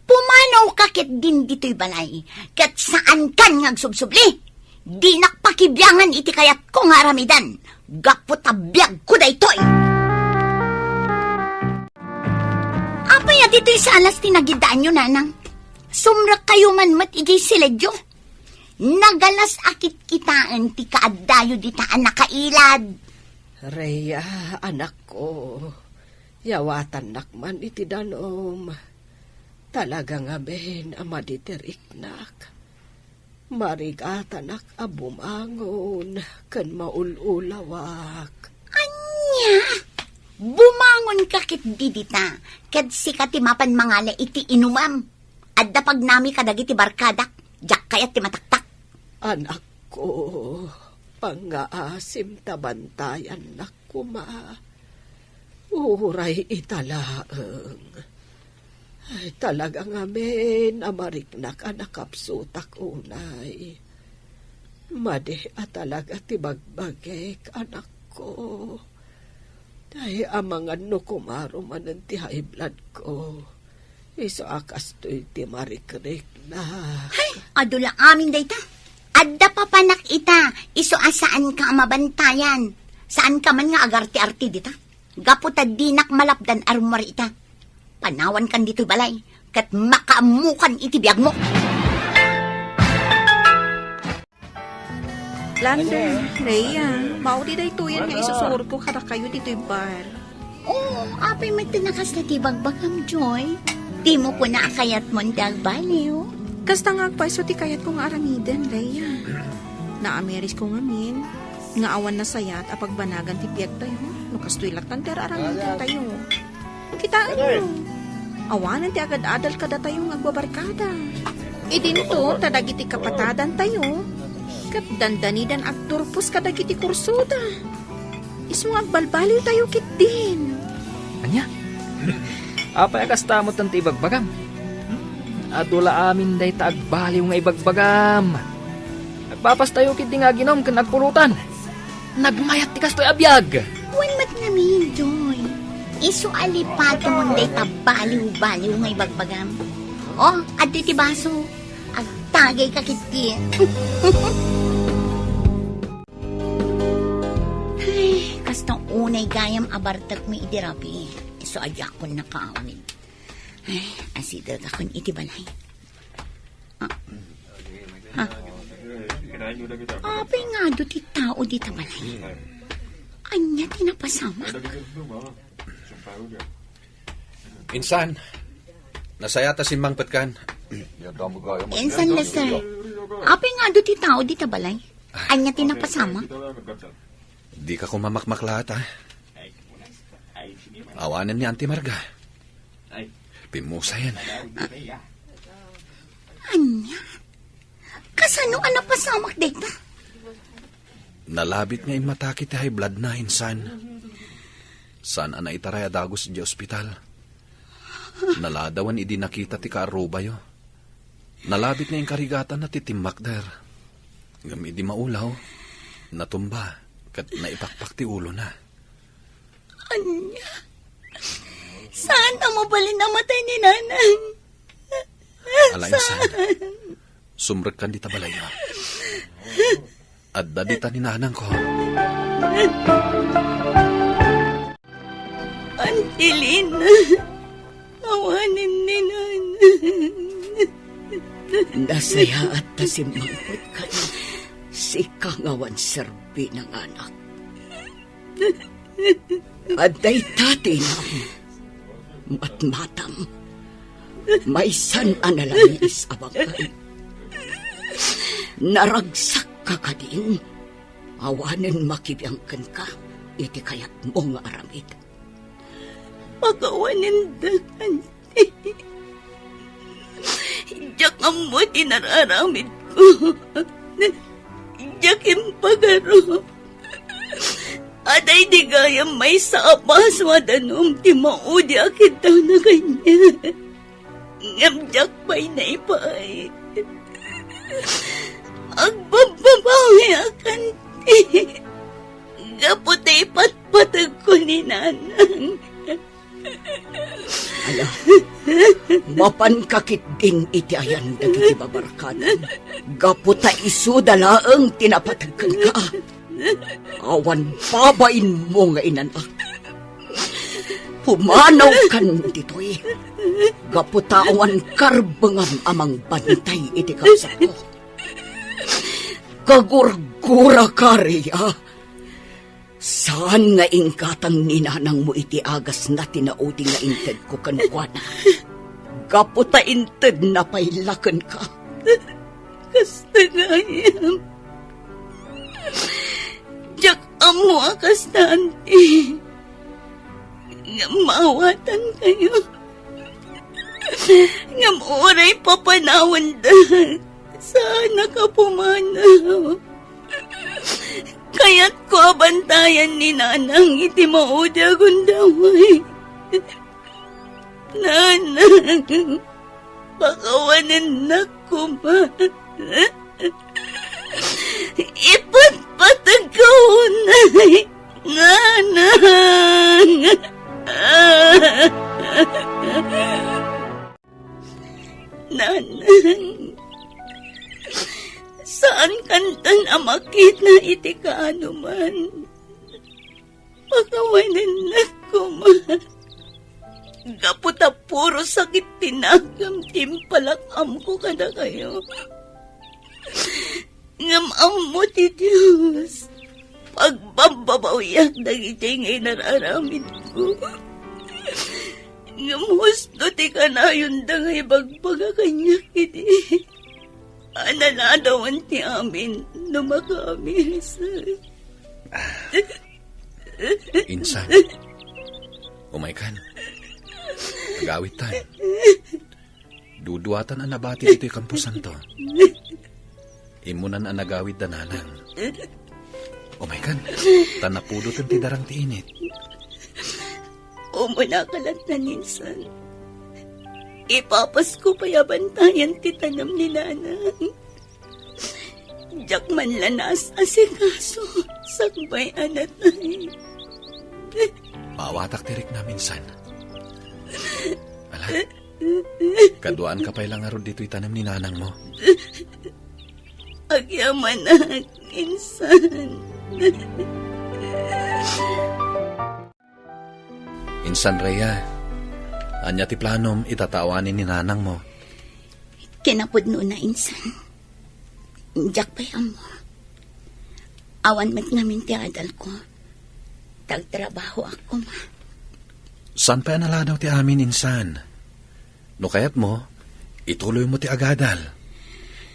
Pumanawka ketdin ditoy balay, ket saankan nga agsubsubli. Dinak pakibiangan iti kayatko nga aramidan, gapu ta biagko daytoy. Apay a ditoy sa alas ti nagidaanyo, nanang? Sumrekkayo man met idiay siledyo. Nagalas a kitkitaen ti kaaddayo dita a nakailad. Rhea, anakko, yawatannak man iti danum. Talaga ngamin a madi ti riknak. Marigatanak a bumangon ken maul-ulawak. Ania? Bumangonka ketdi dita, ket sika ti mapan mangala iti inumam. Adda pagnami kadagiti barkadak, diak kayat ti mataktak. Anakko, pangngaasim ta bantayannak koma. Uray ita laeng. Ay, talaga ngamin a mariknak a nakapsutak unay. Madi a talaga ti bagbagik, anakko. Ay, amangan no kumaro manen ti high blood ko. Isu a kastoy ti marikriknak. Hay, adu la amin dayta. Adda papanak ita, isu a saanka a mabantayan. Saanka man nga agarti-arti dita. Gapu ta dinak malapdan a rummuar ita. Panawankan ditoy balay, ket makaammokan iti biagmo. Lander, Rhea, maudi daytoyen nga isusurotko kadakayo ditoy bar. Oo, apay met ti nakasta ti bagbagam, Joy? Dimo kuna a kayatmon ti agbaliw? Kasta nga agpayso ti kayatko nga aramiden, Rhea. Naamirisko ngamin nga awan nasayat a pagbanagan ti biagtayo no kastoy latta ti ar-aramidentayo. Kitaenyo, awanen ti agad-adal kadatayo nga agbabarkada. Idinto ta dagiti kapatadantayo ket dandanidan agturpos kadagiti kursoda. Isu nga agbalbaliwtayo ketdin. Ania? Apay a kasta met ti ibagbagam? Adu la amin dayta agbaliw nga ibagbagam. Agpapastayo ketdi nga aginum ken agpulotan. Nagmayat ti kastoy a biag. Wen met ngamin, Joy. Isu a lipatemon dayta baliw-baliw nga ibagbagam. O, adtoy ti baso. Agtagayka ketdi. Ay, kasta unay gayam a bartekmi idi rabii. Isu a diakon nakaawid. Ay, asidegakon iti balay. Ah. Ha? Apay nga adu ti tao dita balay? Ania ti napasamak? Insan, nasayat a simmangpetkan. Insan, Lester. Apay nga adu ti tao dita balay? Ania ti napasamak? Dika koma makmaklaat, a? Awanen ni Auntie Marga. Pimmusayen. Ania? Kasano a napasamak dayta? Nalabit nga immatake ti high blood na, insan. Saan a naitaray a dagus idiay ospital. Naladawan idi nakita ti kaarrubayo. Nalabit nga inkarigatanna ti timmakder. Ngem idi maulaw, natumba ket naipakpak ti ulona. Ania? Saan a mabalin a matay ni Nanang? Ala, insan. Saan? Sumrekkan dita balayyo. Adda dita ni Nanangko. Auntie Lina, awanen ni Nanang. Nasayaat ta simmangpetkan, sika nga awan serbina nga anak. Adda ita ti inam. Matmatam. Maysan a nalangis a bangkay. Naragsakka kadin. Awanen makibiang kenka. iti kayatmo nga aramid. Pakawanendak, anti. Diak ammo ti nararamidko. Diak impagaro. Adda idi gayam maysa a baso a danum ti maudi a kiddawna kaniak. Ngem diak pay naipaay. Agbabbabawiak, anti, gapu ta ipatpategko ni Nanang. Ala, mapanka ketdin iti ayan dagiti babarkadam gapu ta isuda laeng ti napateg kenka. Awan babainmo nga inanak. Pumanaw kan ditoy, gapu ta awan karbengam a mangbantay iti kabsatko. Kagurguraka, Rhea. Saan nga inggatang ni nanangmo iti agasna ti naudi nga intedko kenkuana, gapu ta intedna pay la kenka. Kasta gayam. Diak ammo a kasta, anti. Ngem maawatankayo. Ngem uray papanawenda, saanak a pumanaw. Kayatko a bantayan ni Nanang iti maudi a gundaway. Nanang, pakawanennak koma. Ipatpategko unay, Nanang. Nanang, saan kantan a makita iti kaanoman. Pakawanennak koma. Gapu ta puro sakit ti nakam ti impalak-amko kadakayo. Ngem ammo ti Dios, pagbabbabawiak dagiti nga inar-aramidko. Ngem husto ti kanayonda nga ibagbaga kaniak idi a naladawan ti amin no makaamiris. Insan, umaykan. Agawidtan. Duduatan a nabati ditoy kamposanto. Immunan a nagawid da nanang. Umaykan, ta napudoten ti darang ti init. Umuna ka latta, insan. Ipapasko pay a bantayan ti tanem ni nanang. Diak man la naas-asikaso sakbay a natay. Maawatak ti riknam, insan. Ala, kaduaanka pay la ngarud ditoy tanem ni nanangmo. Agyamanak, insan. Insan Rhea, ania ti planom ita ta awanen ni nanangmo? Kinapudnona, insan. Diak pay ammo. Awan met ngamin ti adalko. Tagtrabahoak koma. Saan pay a naladaw ti amin, insan? No kayatmo, ituloymo ti agadal.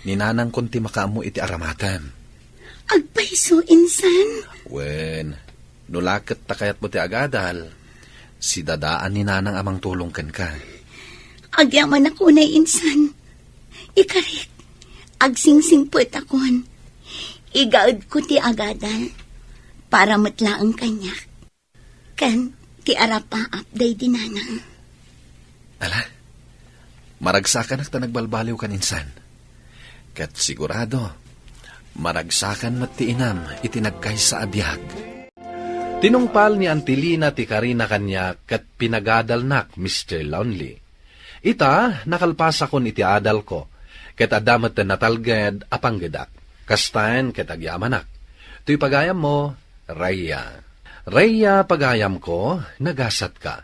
Ni nanangkon ti makaammo iti aramatem. Agpayso, insan. Wen, no la ket ta kayatmo ti agadal, sidadaan ni nanang a mangtulong kenka. Agyamanak unay, insan. Ikarik, agsingsingpetakon. Igaedko ti agadal para met laeng kaniak ken ti arapaap daydi nanang. Ala, maragsakanak ta nagbalbaliwkan, insan. Ket sigurado, maragsakan met ti inam iti nagkaysa a biag. Tinungpal ni Auntie Lina ti karina kaniak ket pinagadalnak, Mister Lonely. Ita, nakalpasakon iti adalko, ket adda met natalged a panggedak. Kastaen ket agyamanak. Toy pagayammo, Rhea. Rhea, pagayamko, nagasatka.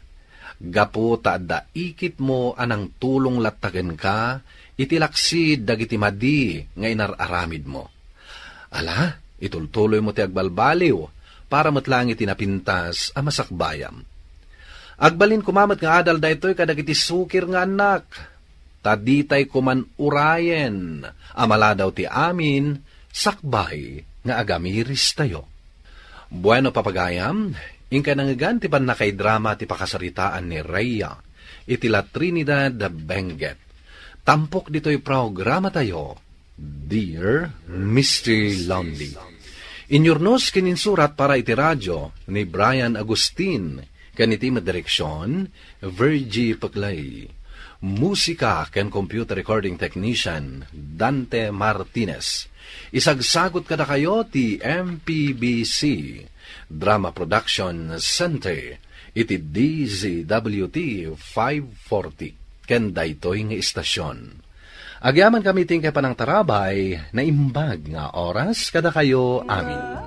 Gapu ta adda ikitmo a nangtulong latta kenka iti laksid dagiti madi nga inar-aramidmo. Ala, itultuloymo ti agbalbaliw para met laeng iti napintas a masakbayam. Agbalin koma met nga adal daytoy kadagiti sukir nga annak, ta ditay koman urayen a maladaw ti amin sakbay nga agamiristayo. Bueno, papagayam, inkay nangngegan ti pannakaidrama ti pakasaritaan ni Rhea iti La Trinidad Benguet. Tampok ditoy programatayo, Dear Mister Lonely. Inyurnos ken insurat para iti radio ni Brian Agustin, ken iti met direksion, Virgie Peclay. Musika ken computer recording technician, Dante Martinez. Isagsagot kadakayo ti M P B C Drama Production Center iti D Z W T five forty ken daytoy nga istasyon. Agyamankami ti inkay panangtarabay, naimbag nga oras kadakayo amin.